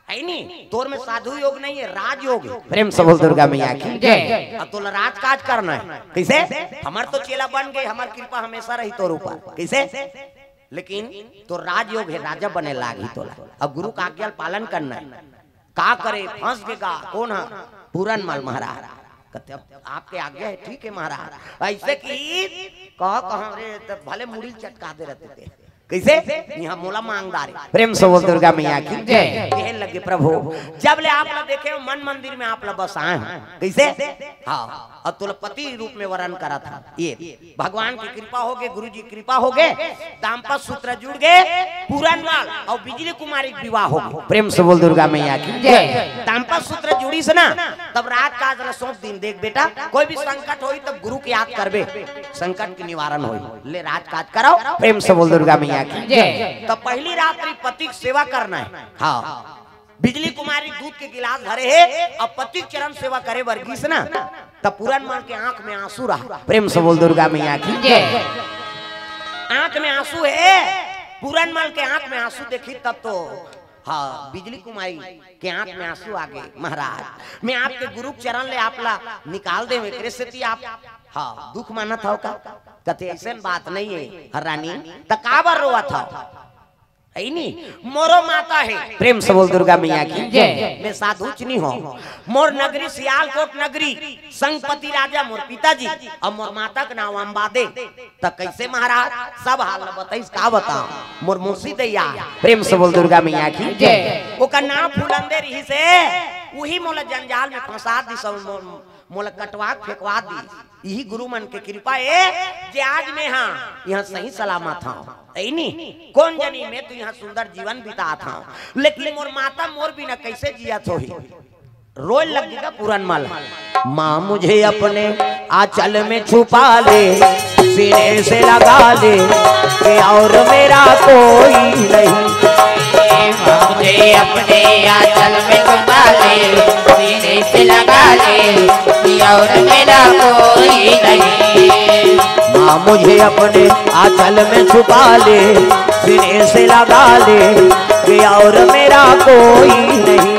है नी, तोर में साधु योग नहीं है, राजयोग है। प्रेम से बोल दुर्गा मैया की जय। अब तोला राजकाज करना है। कैसे? हमर तो चेला बन गे, हमर कृपा हमेशा रही तोर ऊपर। कैसे? लेकिन तोर राजयोग है, राजा बने लागही तोला। अब गुरु का आज्ञा ल पालन करना है। का करे, फंस गे गा, कोन ह? पुरन मल महाराज। कथे, "अब आपके आज्ञा है, ठीक है महाराज।" ऐसे कि कह, कह रे, त भले मुड़ी ल चटका दे रहते थे। कैसे? यहाँ मोला मांगदार है। प्रेम से बोल दुर्गा मैया की जय। कहे लगे, "प्रभु, जब ले आप ला देखे हो, मन मंदिर में आप ला बसाए हो।" कैसे? हाँ, अब तोला पति रूप में वरण करा था। ये भगवान की कृपा हो गे, गुरु जी कृपा हो गे, दाम्पत्य सूत्र जुड़ गे, पुरन मल अउ बिजली कुमारी के विवाह हो गे। प्रेम से बोल दुर्गा मैया की जय। दाम्पत्य सूत्र जुड़िस ना, तब राजकाज ला सौंप दिन। देख बेटा, कोई भी संकट होई तब गुरु के याद करबे, संकट के निवारण होई। ले राजकाज कराओ। प्रेम से बोल दुर्गा मैया की जय। तब पहली रात्रि पति के सेवा करना है। हाँ, बिजली कुमारी दूध के गिलास धरे है, अब पति के चरण सेवा करे बर गिस ना, तब पुरन मल के आंख में आंसू रहा। प्रेम से बोल दुर्गा मैया की जय। आंख में आंसू है, पुरन मल के आंख में आंसू देखी तब तो, हाँ, बिजली कुमारी के आंख में आंसू आ गे। "महाराज, मैं आपके गुरु के चरण ले आप ला निकाल दे, एकरे सेती आप, हाँ, दुख मानत हव का?" कथे, "ऐसन बात नहीं है हर रानी, त काबर रोवत हव?" है नी, मोरो माता है। प्रेम से बोल दुर्गा मैया की जय। मैं साधु च नहीं हूँ, मोर नगरी सियालकोट नगरी, संगपति राजा मोर पिताजी, अउ मोर माता के नाम अम्बादे। त कैसे महाराज, सब हाल ल बताइस, का बताओ, मोर मौसी दैया। प्रेम से बोल दुर्गा मैया की जय। ओकर नाम फुलंदे रहिस हे, उही मोला जंजाल में फंसा दिस, मोर मोला कटवा के फेंकवा दिस। यही गुरु मन के कृपा ए, जे आज मैं हा यहाँ सही सलामत हूँ। ऐ नी, कोन जनी मैं तो यहाँ सुंदर जीवन बितात हूँ, लेकिन मोर माता मोर बिना कैसे जियत होही? रोए लग गे गा पुरन मल। माँ मुझे अपने आंचल में छुपा ले, सीने से लगा ले, कि और मेरा कोई नहीं। माँ मुझे अपने आंचल में छुपा ले, सीने से लगा ले, कि और मेरा कोई नहीं। माँ मुझे अपने आंचल में छुपा ले, सीने से लगा ले, कि और मेरा कोई नहीं।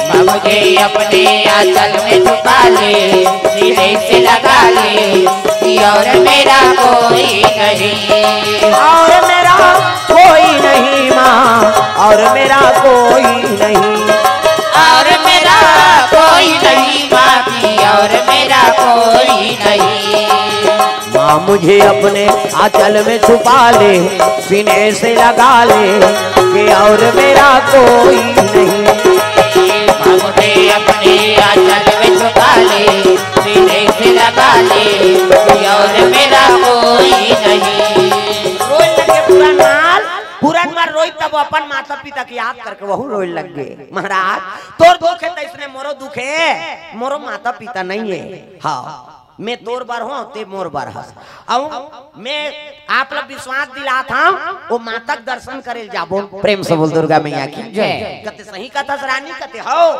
माँ मुझे अपने आंचल में छुपा ले, सीने से लगा ले, कि और मेरा कोई नहीं। और मेरा कोई नहीं माँ, और मेरा कोई नहीं। और मेरा कोई नहीं माँ जी, और मेरा कोई नहीं। माँ मुझे अपने आंचल में छुपा ले, सीने से लगा ले, कि और मेरा कोई नहीं। माँ मुझे अपने आंचल में छुपा ले, सीने से लगा ले, कि और मेरा कोई नहीं। रोए लगे पुरन मल, पुरन मल रोई अपन माता पिता के याद करके वहू रोए लग गे। महाराज, तोर दुख हे तइसने मोरो दुख हे, मोरो माता पिता नइ हे। हाँ, मैं तोर बर हों, ते मोर बर हस। अउ मैं आप ला विश्वास दिलात हंव, ओ माता के दर्शन करे ल जाबो। प्रेम से बोल दुर्गा मैया की जय। कथे सही कथस रानी, कथे हव,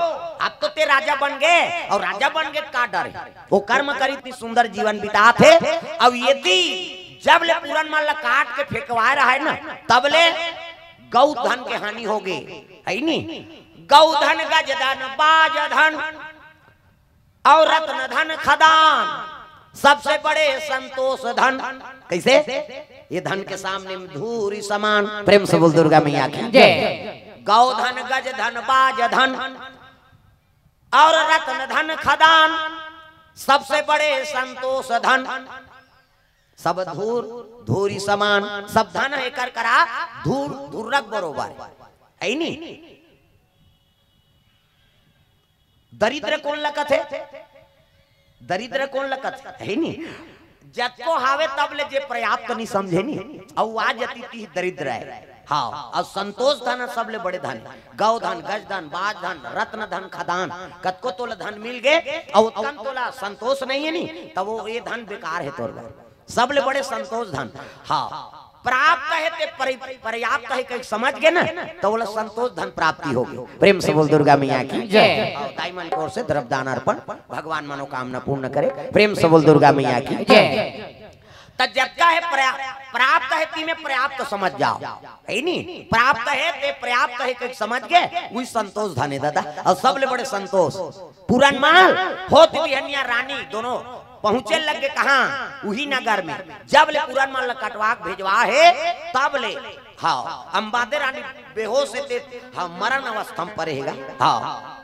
अब तो ते राजा बन गे, अउ राजा बन गे का डर हे? ओ कर्म करिस, इतनी सुंदर जीवन बितात हे। अउ यदि जब ले पुरनमल ला काट के फेंकवाए रहय ना, तब ले गौ धन के हानि हो गे, हे नी? गौ धन, गज धन, बाज धन अउ रत्न धन खदान, सबसे बड़े संतोष धन। कइसे? ये धन के सामने में धूरि समान। प्रेम से बोल दुर्गा मैया की जय। गौ धन, गज धन, बाज धन अउ रत्न धन खदान, सबसे बड़े संतोष धन। सब धूर, धूरि समान, सब धन एकर करा धूर, धुर्रक बरोबर, हे नी? दरिद्र कोन ला कथे? दरिद्र कोन ला कथे? हे नी? जतको हावे तब ले जे पर्याप्त नइ समझे नी, अउ आ जतिति दरिद्र हे। हाँ, अउ संतोष धन सबले बड़े धन, गौ धन, गज धन, बाज धन, रत्न धन, खदान, कतको तोला धन मिल गे, अउ ओतकन तोला संतोष नइ हे नी, तब वो ये धन बेकार हे तोर बर। सबले बड़े संतोष धन। हाँ, प्राप्त हे ते परि-, पर्याप्त हे कहिके समझ गे ना, त ओला संतोष धन प्राप्ति हो गे। प्रेम से बोल दुर्गा मैया की जय। हाँ, दाई मन के ओर से द्रव्य दान अर्पण, भगवान मनोकामना पूर्ण करे। प्रेम से बोल दुर्गा मैया की जय। त जतका हे पर्या-, प्राप्त हे ती में पर्याप्त समझ जाव, हे नी? प्राप्त हे ते पर्याप्त हे कहिके समझ गे, उही संतोष धन हे दादा। अउ सबले बड़े संतोष पुरनमल होत बिहनिया रानी दोनों पहुंचे लग गे कहाँ? उही नगर में। जब ले पुरनमल ला कटवा के भेजवा हे, तब ले, हाँ, अंबादे रानी बेहोश हे ते, हाँ, मरण अवस्था में परे हे गा। हाँ,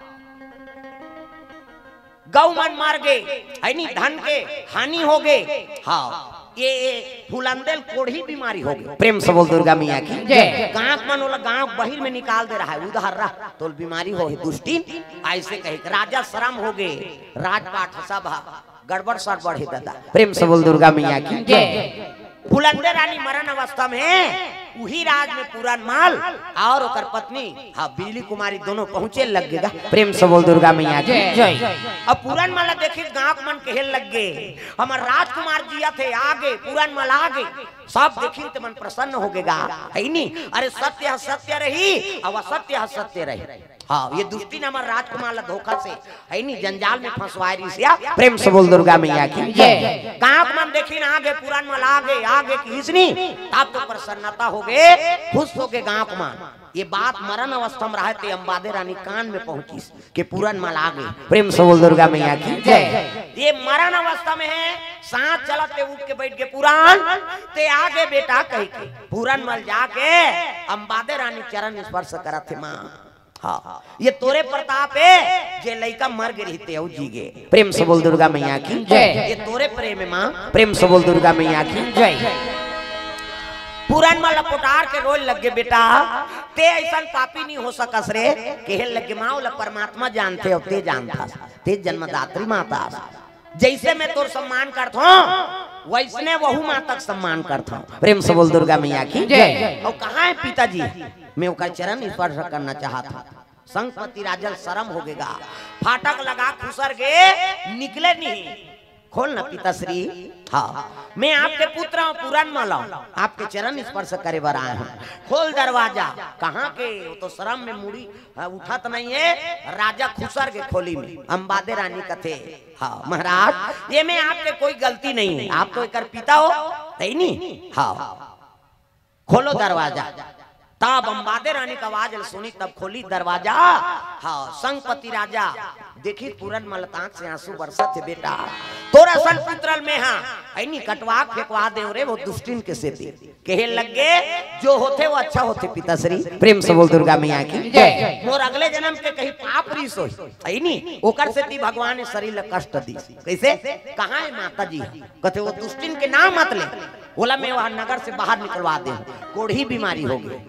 गऊ मन मर गे, हे नी, धन के हानि हो गे। हाँ, ये, ये फुलंदे ल कोढ़ी बीमारी हो गे। प्रेम से बोल दुर्गा मैया की जय। गांव मन ओला गांव बहिर में निकाल दे रहय, उधर रह, तोला बीमारी होही दुष्टिन, अइसे कहे। राजा शरम हो गे, राजपाट सब ह गड़बड़ सड़बड़ हे दादा। प्रेम से बोल दुर्गा मैया की जय। फुलंदे रानी मरण अवस्था में हे, उही राज में पुरनमल अउ ओकर पत्नी, हाँ, बिजली कुमारी दोनों पहुंचे लग गे गा। प्रेम से बोल दुर्गा मैया की जय। जय। अब पुरनमल ला देखिस गांव के मन कहे लग गे, हमर राजकुमार जियत हे, आ गे, पुरनमल आ गे। सब देखिन ते मन प्रसन्न हो गे गा, हे नी? अरे सत्य ह सत्य रही, अउ असत्य ह सत्य रही। हाँ, ये दुष्टिन हमर राजकुमार ला धोखा से, हे नी, जंजाल में फंसवाय रिहिस या। प्रेम से बोल दुर्गा मैया की जय। गांव के मन देखिन आ गे, पुरनमल आ गे, आ गे किहिस नी, तब तो प्रसन्नता हो गे, खुश हो गे गांव के मन। ये बात मरण अवस्था में रहय ते अंबादे रानी कान में पहुंचिस के पुरनमल आ गे। प्रेम से बोल दुर्गा मैया की जय। ये मरण अवस्था में हे, सांस चलत ते उठ के बइठ गे, पुरन ते आ गे बेटा कहिके। पुरनमल जाके अंबादे रानी चरण स्पर्श करत हे, माँ। हाँ, ये तोरे प्रताप हे, जे लइका मर गे रहिते अउ जी गे। प्रेम से बोल दुर्गा मैया की जय। ये तोरे प्रेम हे माँ। प्रेम से बोल दुर्गा मैया की जय। पुरनमल ला पोटार के रोय लग गे, बेटा, ते अइसन पापी नइ हो सकस रे। कहे लग गे, माँ, ओला परमात्मा जानथे अउ ते जानथस, ते जन्मदात्री माता अस। जइसे मैं तोर सम्मान करथों, वइसने वहू माता के सम्मान करथों। प्रेम से बोल दुर्गा मैया की जय। अउ कहाँ हे पिताजी? मैं ओकर चरण स्पर्श करना चाहत हंव। संगपति राजा ल शरम हो गे गा, फाटक लगा खुसर गे, निकले नहीं। खोल ना पिताश्री। हाँ, मैं आपके पुत्र हूँ, पुरनमल हूँ, आपके चरण स्पर्श करे बर आए हूँ। खोल दरवाजा। कहाँ के? वो तो शरम में मुड़ी, हाँ, उठत नहीं हे। राजा खुसर गे खोली में, अंबादे रानी कथे, हाँ महाराज, ये में आपके कोई गलती नहीं हे, आप तो एकर पिता हो, हे नी? हाँ, खोलो दरवाजा। तब अंबादे रानी के आवाज ल सुनी, तब खोली दरवाजा। हाँ, संगपति राजा देखिस पुरनमल के आंख से आंसू बरसत हे, बेटा, तोर असन पुत्र ल मैं हा, हे नी, कटवा के फेंकवा देंव रे, वो दुष्टिन के सेती। कहे लग गे, जो होथे वो अच्छा होथे पिताश्री। प्रेम से बोल दुर्गा मैया की जय। मोर अगले जनम के कहीं पाप रिहिस होही, हे नी, ओकर सेती भगवान ए शरीर ल कष्ट दिस। कइसे? कहाँ हे माता जी? कथे, वो दुष्टिन के नाम मत ले, ओला मैं वहाँ नगर से बाहर निकलवा देंव, कोढ़ी बीमारी हो गे।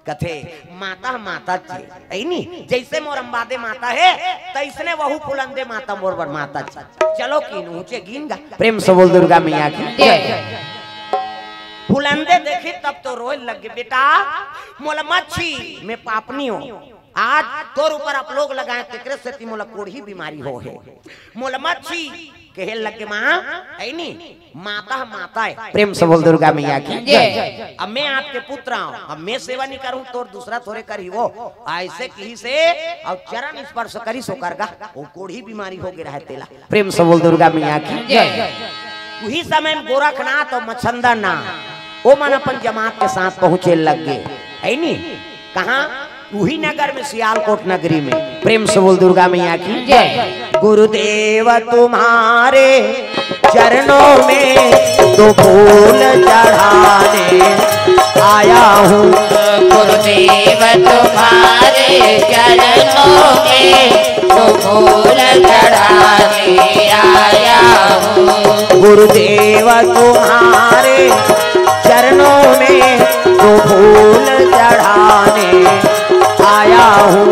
कथे, माता ह माता जी, हे नी? जइसे मोर अंबादे माता हे, तइसने वहू फुलंदे माता मोर बर माता जी। चलो किहिन, ऊंचे गिन गा। प्रेम से बोल दुर्गा मैया की जय। जय। फुलंदे देखी तब तो रोए लगे, "बेटा, मोला मत छी, मैं पापनी हूँ। आज तोर ऊपर आप लोग लगाए, तेकरे सेती मोला कोढ़ी बीमारी हो हे। मोला मत छी।" कहे लगे, "माँ, है नी, माता ह माता है।" प्रेम से बोल दुर्गा मैया की जय। "अब मैं आपके पुत्र हूँ, अब मैं सेवा नहीं करूँ, तोर दूसरा थोड़े करही वो।" ऐसे कही से और चरण स्पर्श करी सो कर गा, वो कोढ़ी बीमारी हो गई रहे तेला। प्रेम से बोल दुर्गा मैया की जय। उही समय में गोरखनाथ और मच्छंदरनाथ, वो मन अपन जमात के साथ पहुँचे लग गए, है नी? कहाँ? उही नगर में, सियालकोट नगरी में। प्रेम से बोल दुर्गा मैया की जय। गुरुदेव तुम्हारे चरणों में दो फूल चढ़ाने आया हूँ। गुरुदेव तुम्हारे चरणों में दो फूल चढ़ाने आया हूँ। गुरुदेव तुम्हारे चरणों में दो फूल चढ़ाने आया हूँ।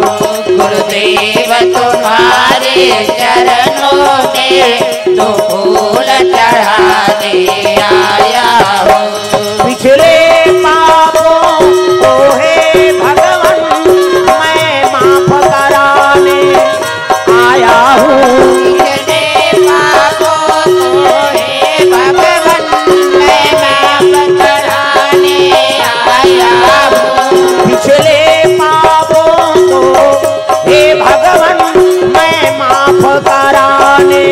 गुरुदेव तुम्हारे चरणों में दो फूल चढ़ाने आया हूँ। पिछले पापों को हे भगवान मैं माफ कराने आया हूँ। पिछले पापों को हे भगवान मैं माफ कराने आया हूँ। पिछले पापों को हे भगवान मैं माफ कराने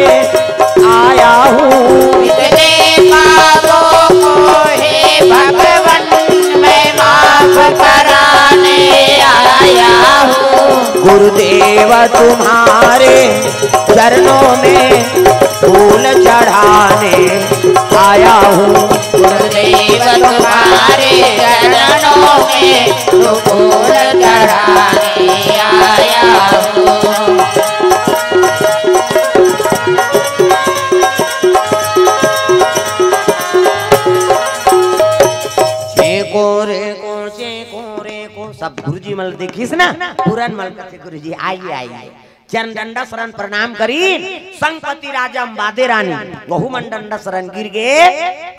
आया हूँ। पिछले पापों को हे भगवान मैं माफ कराने आया हूँ। गुरुदेव तुम्हारे चरणों में फूल चढ़ाने आया हूँ। गुरुदेव तुम्हारे चरणों में फूल चढ़ाने आया हूँ। चेको रे को, चेको रे को, सब गुरुजी मन ल देखिस ना, पुरन मन कथे गुरुजी, आइए, आइए। चरण डंडा शरण प्रणाम करीन, संगपति राजा अंबादे रानी, वहू मन डंडा शरण गिर गे,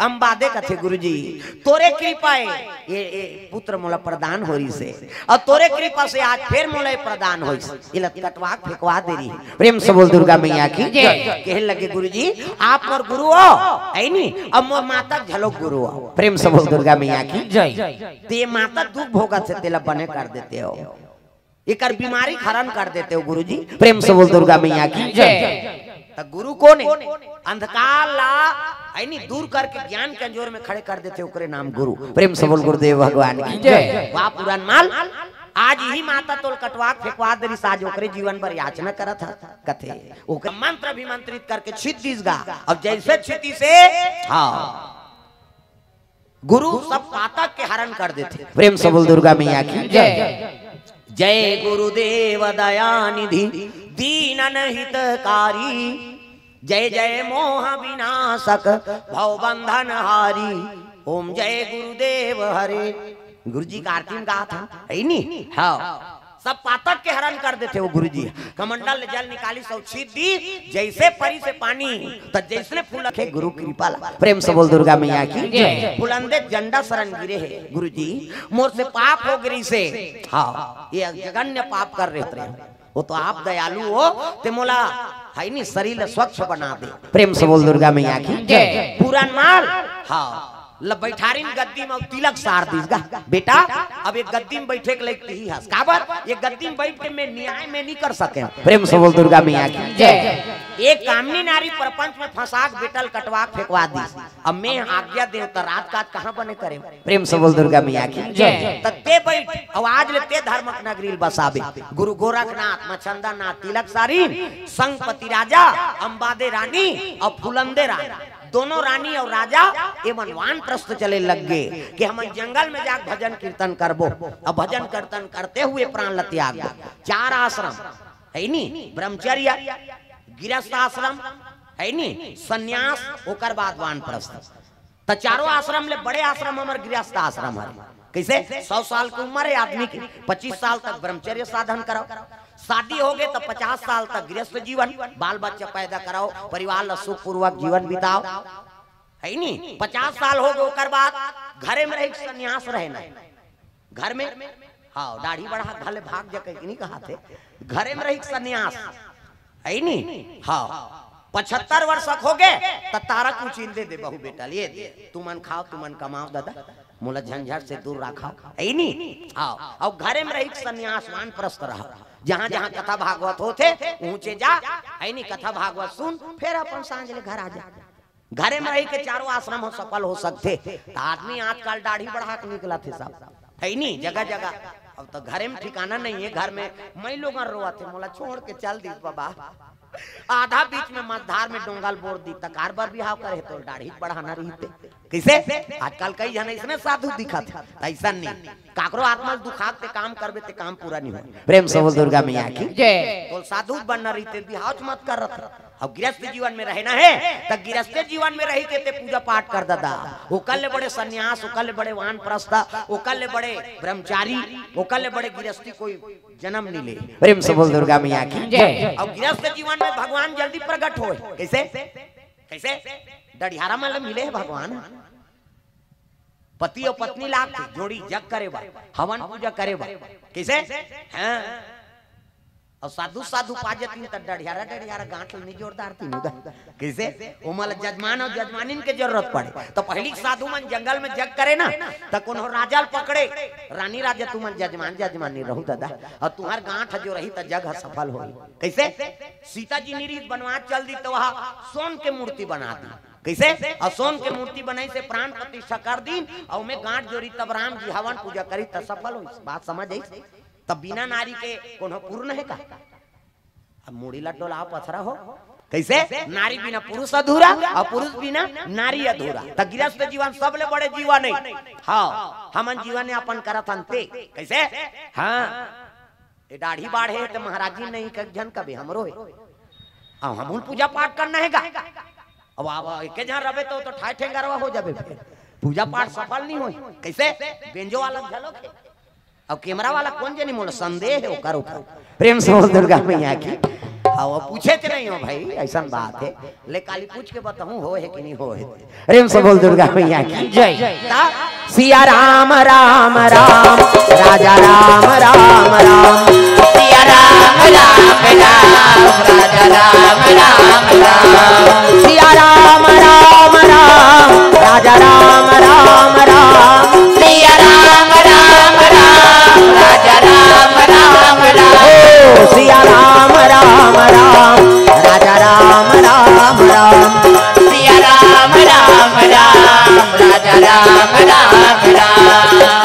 अंबादे कथे गुरुजी, तोरे कृपा ए, ये, ये पुत्र मोला प्रदान होइस हे, और तोरे कृपा से आज फेर मोला ये प्रदान होइस, इला कटवा के फेंकवा दे रही। प्रेम से बोल दुर्गा मैया की जय। कहे लगे गुरुजी, आप मोर गुरु हो, है नी, अब मोर माता घलो गुरु हो। प्रेम से बोल दुर्गा मैया की जय। ते माता दुख भोगत हे, तेला बने कर देते हो। एकर बीमारी हरण कर देते हो गुरुजी। प्रेम से बोल दुर्गा मैया की जय। त गुरु कोन हे? अंधकार ला, है नी, दूर करके ज्ञान के अंजोर में खड़े कर देते, ओकरे नाम गुरु। प्रेम से बोल गुरुदेव भगवान की जय। वाह पुरान माल, आज इही माता तोल कटवा के फेंकवा दे रिहिस, आज ओकरे जीवन भर याचना करत ह कथे, ओकर मंत्र अभिमंत्रित करके छित दिस गा। अब जैसे छितिस हे, हाँ, गुरु सब पातक के हरण कर देथे। प्रेम से बोल दुर्गा मैया की जय। जय गुरुदेव दयानिधि दीनन हितकारी, जय जय मोह विनाशक भव बंधन हारी। ओम जय गुरुदेव हरे। गुरुजी का आरती में गात हे, है नी? हाँ। सब पातक के हरण कर देथे वो गुरुजी। कमंडल ले जल निकालिस अउ छित दिस, जैसे परिस हे पानी, त जैसने फूलत हे गुरु कृपा ला। प्रेम से बोल दुर्गा मैया की जय। फुलंदे डंडा शरण गिरे हे गुरुजी, मोर से पाप हो गे रिहिस हे। हाँ, ये जघन्य पाप कर रहे थे। वो तो आप दयालु हो, ते मोला, है नी, शरीर ला स्वच्छ बना दे। प्रेम से बोल दुर्गा मैया की जय। पुरान माल, हाँ। ल बैठारिन गद्दी म अउ तिलक सार दिस गा। बेटा, अब एक गद्दी म बैठे के लायक तिही हस। काबर? एक गद्दी म बैठ के मैं न्याय में नहीं कर सके। प्रेम से बोल दुर्गा मैया की जय। एक कामनी नारी प्रपंच में फंसा के बेटा ल कटवा के फेंकवा दिस। अब मैं आज्ञा देव त रात काज कहाँ बने करे? प्रेम से बोल दुर्गा मैया की जय। त ते बैठ, अउ आज ले ते धर्मक नगरी ल बसाबे। गुरु गोरखनाथ, मच्छंदरनाथ, तिलक सारिन, संगपति राजा, अंबादे रानी अउ फुलंदे रानी। दोनों रानी अउ राजा एमन वानप्रस्थ चले लग गे कि हमन जंगल में जाके भजन कीर्तन करबो। अब भजन कीर्तन करते हुए प्राण ल त्याग दो। चार आश्रम है नी, ब्रह्मचर्य, गृहस्थ आश्रम है नी, संन्यास, ओकर बाद वानप्रस्थ। त चारों आश्रम ले बड़े आश्रम हमर गृहस्थ आश्रम हरे। कैसे? सौ साल के उम्र है आदमी की, पच्चीस साल तक ब्रह्मचर्य साधन कराओ, शादी हो गए तो पचास साल तक गृहस्थ जीवन, बाल बच्चा पैदा कराओ, परिवार ला सुखपूर्वक जीवन बिताओ। है नी? पचास साल हो गए, ओकर बाद घरे में रही के संन्यास रहना। घर में, हाँ, दाढ़ी बढ़ा के घले भाग जा कहिके नहीं कहाथे, घरे में रही के संन्यास, है नी? हाँ, पचहत्तर वर्ष हो गए, त तारा कुछ दे दे, बहू बेटा, ले दे, तुमन खाओ, तुमन कमाओ दादा, मोला झंझट से दूर रखाओ, है नी? हाँ, अउ घरे में रही के संन्यास, वानप्रस्थ रहा, जहाँ जहाँ कथा भागवत होथे, ऊंचे जा, है नी? कथा भागवत सुन, फिर अपन सांझ ले घर आ जा। घरे में रही के चारों आश्रम हो सफल हो सकथे। त आदमी आजकल दाढ़ी बढ़ा के निकलथे सब, है नी? जगह जगह। अब तो घरे में ठिकाना नहीं है, घर में मई लोग रोवत हे, मोला छोड़ के चल दिस बाबा। आधा बीच में मझधार में डोंगल बोर दी, त कार बर बिहाव करे हे, तो दाढ़ी बढ़ाना रहिते। कैसे? आजकल कई झन इसने साधु दिखत हे, त ऐसा नहीं। काकरो आत्मा ल दुखाक ते काम करबे ते काम पूरा नहीं हो। प्रेम से बोल दुर्गा मैया की। जय। तो साधु बनना रहिते बिहाव च मत करत। अब गृहस्थ जीवन में रहना है, त गृहस्थ जीवन में रही के ते पूजा पाठ कर दादा। ओकर ले बड़े संन्यास, ओकर ले बड़े वानप्रस्थ, ओकर ले बड़े ब्रह्मचारी, ओकर ले बड़े गृहस्थी कोई जन्म नहीं ले। प्रेम से बोल दुर्गा मैया की। जय। अब गृहस्थ जीवन में भगवान जल्दी प्रकट होए। कैसे? कैसे? डढ़ियारा मन ले मिले हे भगवान। पति अउ पत्नी लागथे जोड़ी जग करे बर, हवन पूजा करे बर। कैसे? हाँ। अउ साधु साधु पा जतिन त डढ़ियारा डढ़ियारा गांठ ल नहीं जोरदार तीनों दा। कैसे? ओमन ल जजमान अउ जजमानिन के जरूरत पड़े। त पहिली के साधु मन जंगल में जग करे ना, त कोनो राजा ल पकड़े, रानी राजा तुमन जजमान जजमानी रहू दादा, अउ तुंहर गांठ जो रही त जग ह सफल होई। कैसे? सीता जी निरीह बनवास चल दी त वह सोन के मूर्ति बना दी। कैसे? अउ सोन के मूर्ति बनाई से प्राण प्रतिष्ठा कर दीन, अउ में गांठ जोरी तब राम जी हवन पूजा करी त सफल होई। बात समझ आई? तब बिना नारी के कोनो पूर्ण है का? अब मुड़ी ला डोला पथरा हो। कैसे? नारी बिना पुरुष अधूरा अउ पुरुष बिना नारी अधूरा। त गृहस्थ जीवन सबले बड़े जीवन है। हाँ, हमन जीवन यापन करत हन ते। कैसे? हाँ, ये दाढ़ी बाढ़े हे त महाराज जी नहीं, कई झन कबे हमरो हे। अब हमन पूजा पाठ करना हे गा। अब आप एके झन रबे तो, तो ठाय ठेंगरवा हो जाबे, फिर पूजा पाठ सफल नहीं होई। कैसे? बेंजो वाला झलक हे। अब कैमरा वाला कोन जनी, मोला संदेह हे ओकर ऊपर। प्रेम से बोल दुर्गा मैया की। हाँ, वो पूछे थे नहीं हो भाई, ऐसा बात है। ले काली पूछ के बताऊं, हो है कि नहीं हो है। प्रेम से बोल दुर्गा मैया की। जय। ता सिया राम राम राम, राजा राम राम राम। सिया राम राम राम, राजा राम राम राम। सिया राम राम राम, राजा राम राम राम। सिया राम राम राम, राजा राम राम राम। ओ सिया राम राम राम, राजा राम राम राम। सिया राम राम राम, राजा राम राम राम।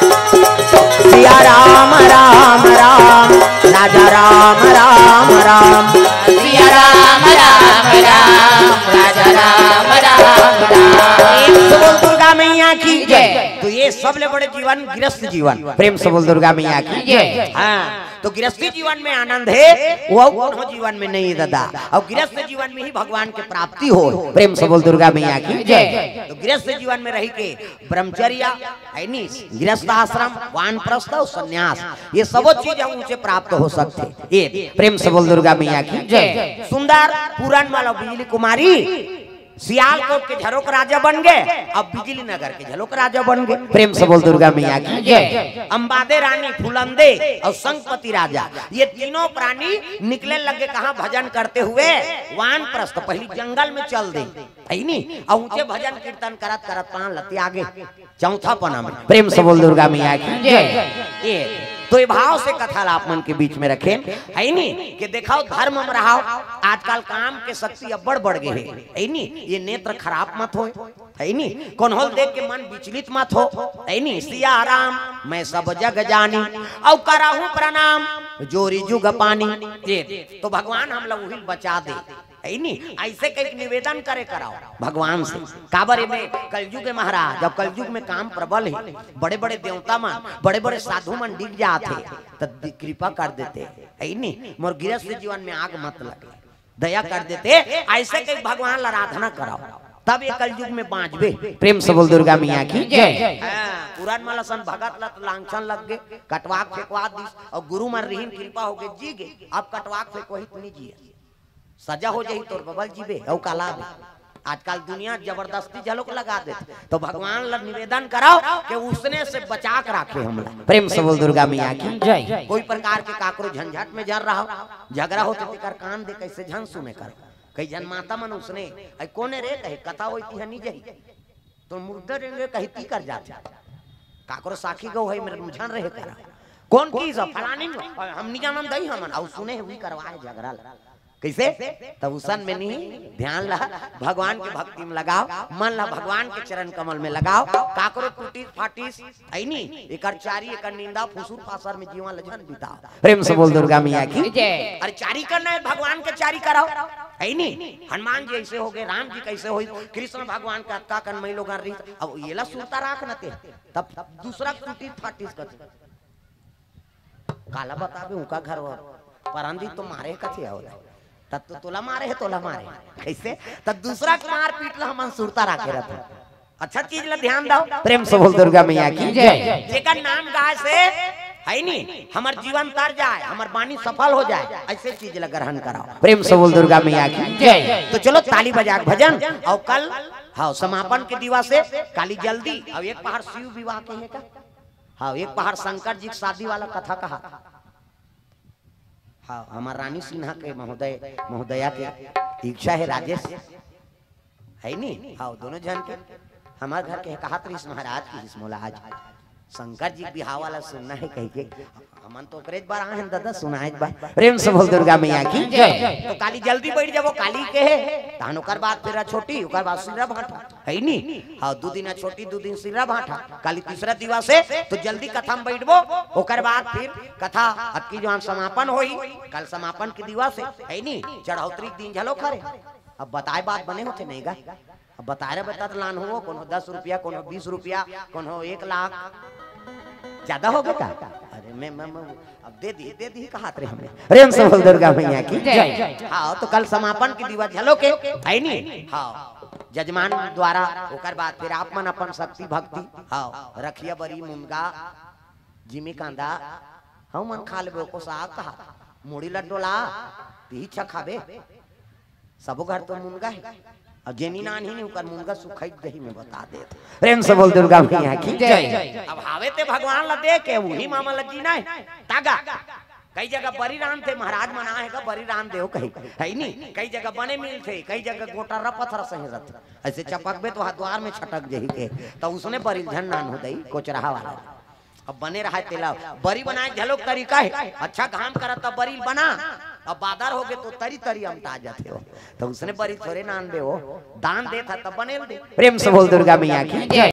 सिया राम राम राम, राजा राम राम राम। सिया राम राम राम, राजा राम राम राम। प्रेम से बोल दुर्गा मैया की जय। तो ये सबले बड़े जीवन गृहस्थ जीवन। प्रेम से बोल दुर्गा मैया की जय। हाँ, तो गृहस्थ जीवन में आनंद है, वो कोनो जीवन में नहीं दादा। अउ गृहस्थ जीवन में ही भगवान के प्राप्ति हो। प्रेम से बोल दुर्गा मैया की जय। तो गृहस्थ जीवन में रही के ब्रह्मचर्या, है नी, गृहस्थ आश्रम, वानप्रस्थ अउ संन्यास, ये सबो चीज हम ऊंचे प्राप्त हो सकथे। ये प्रेम से बोल दुर्गा मैया की जय। सुंदर पूरन वाला बिजली कुमारी सियालकोट के झरोक राजा बन गए, अब बिजली नगर के झरोक राजा बन गए। प्रेम से बोल दुर्गा मैया की जय। अंबादे रानी, फुलंदे अउ संगपति राजा, ये तीनों प्राणी निकले लगे कहाँ भजन करते हुए? वानप्रस्थ। पहली जंगल में चल दे, है नी? अउ ऊंचे भजन कीर्तन करत करत पान लतिया गे चौथा पना में। प्रेम से बोल दुर्गा मैया की जय। ये तो ये भाव से कथा ला आप मन के बीच में रखेन, है नी? कि देखाओ, धर्म में रहाओ। आजकल काम के शक्ति अब्बड़ बढ़ गए हे, है नी? ये नेत्र खराब मत होय, है नी? कोनो ल देख के मन विचलित मत हो, है नी? सिया राम मैं सब जग जानी, अउ कराहूं प्रणाम जोरी जुग पानी। ये तो भगवान हमला उहिल बचा दे, है नी? ऐसे कई निवेदन करे कराओ भगवान से। काबर एमे कलयुग हे महाराज, अब कलयुग में काम प्रबल हे, बड़े-बड़े देवता मन, बड़े-बड़े साधु मन डिग जात हे, त दि-, कृपा कर देते, है नी? मोर गृहस्थ जीवन में आग मत लगे। दया कर देते, ऐसे कई भगवान ला आराधना कराओ, तब ये कलयुग में बांचबे। प्रेम से बोल दुर्गा मैया की जय। हाँ, पुरान मन असन भगत ला तो लांछन लग गे, कटवा के फेंकवा दिस, अउ गुरु मन रिहिन, कृपा हो गे, जी गे। अब कटवा के फेंकवाही त नी जिए, सजा हो जाही तोर बबल जीबे, अउ काला बे। आजकल दुनिया जबरदस्ती झलोक लगा देथे, तो भगवान ला निवेदन कराओ कि उसने से बचा के राखे हमला। प्रेम से बोल दुर्गा मैया की जय। कोई प्रकार के काकरो झंझट में झन रहो, झगड़ा होथे तेकर कान दे, कइसे झन सुने करो। कई झन माता मन उसने, "अई कोने रे?" कहे, "कथा होई तिहा नी जही।" तो मुर्दा रेंगे कही ती कर जाथे। काकरो साखी गो है, मेरे रुझान रहे करा। कौन की सब फलानी में, हम नी जानन दई हमन, अउ सुने हुई करवाए झगड़ा ला। कइसे? तब उसन में नहीं, ध्यान ला, भगवान के भक्ति में लगाओ, मन ला भगवान के चरण कमल में लगाओ। काकरो टूटिस फाटिस, है नी, एकर चारी, एकर निंदा, फुसुर फासर में जीवन ला झन बिताओ। प्रेम से बोल दुर्गा मैया की जय। अरे चारी करना है, भगवान के चारी कराओ, है नी। हनुमान जी ऐसे हो गए, राम जी कैसे होई, कृष्ण भगवान का अतका कन मई लोगन रही, अब येला सुरता राख न ते, तब दूसरा टूटिस फाटिस कर काला बताबे, उनका घर वो परंदी तो मारे कथे आवत। तब तो तोला मारे है, तोला मारे। कैसे? तब दूसरा के मार पीट ला हमन सुरता राखे रहते। अच्छा चीज ला ध्यान दो। प्रेम से बोल दुर्गा मैया की जय। जेकर नाम गाय से है नी, हमर जीवन तर जाए, हमर बानी सफल हो जाए, ऐसे चीज ला ग्रहण कराओ। प्रेम से बोल दुर्गा मैया की जय। तो चलो ताली बजा के भजन, अउ कल, हाँ, समापन के दिवस है, काली जल्दी, अउ एक पहाड़ शिव विवाह के है का? हाँ, एक पहाड़ शंकर जी के शादी वाला कथा कहा। हाँ, हमार रानी सिन्हा के महोदय, महोदया के इच्छा है, राजेश, है नी? हाँ, दोनों झन के हमार घर के कहत रहिस महाराज की इस मोला आज शंकर जी के बिहाव वाला सुनना है कह के। हमन तो ओकरे बर आए हैं दादा, सुनाए बर। प्रेम से बोल दुर्गा मैया की जय। तो काली जल्दी बैठ जाबो, काली के है, तहन ओकर बाद फिर छोटी, ओकर बाद सिर्रा भाटा। है नी? हाँ, दू दिन छोटी, दू दिन सिर्रा भाटा, काली तीसरा दिवस है, तो जल्दी कथा में बैठबो, ओकर बाद फिर कथा अबकी जवान समापन होई, कल समापन के दिवस है, है नी? चढ़ौतरी के दिन झलो खरे। अब बताए बात बने होथे नहीं गा? अब बताए रे बता तो लान हो, कोनो दस रुपया, कोनो बीस रुपया, कोनो एक लाख, ज्यादा हो गया का? अरे मैं, मैं, मैं अब दे दी, दे दी कहत रहे हमने। प्रेम से बोल दुर्गा मैया की जय। हाँ, तो कल समापन के दिवस झलो के, है नी? हाँ, जजमान द्वारा, ओकर बाद फिर आप मन अपन शक्ति भक्ति, हाँ, रखिया बरी मुनगा, जिमी कांदा, हम मन खा लेबे, ओको साग कहा, मुड़ी लड्डो ला, तिही छा खाबे। सबो घर तो मुनगा है, अउ जेनी नान ही नहीं, ओकर मुनगा सुखाई दही में बता देत। प्रेम से बोल दुर्गा मैया की जय। अब हावे ते भगवान ला दे के, वही मामा ला जीना है, तागा। कई जगह बरी रांधथे, महाराज मना है का, बरी रांध देव कही, है नी? कई जगह बने मिलथे, कई जगह गोटा रपथरा सही रहथे। ऐसे चपकबे तो हाथ द्वार में छटक जही के, तो उसने बरी झन नान हो दई, कोचरहा वाला। अब बने रहा तेला, बरी बनाए झलो तरीका है। अच्छा घाम करत त बरी बना, अब बादर हो गए तो तरी तरी अमटा जाथे हो। तो उसने बरी थोरे नान दे हो, दान देत ह तब बने दे। प्रेम से बोल दुर्गा मैया की जय।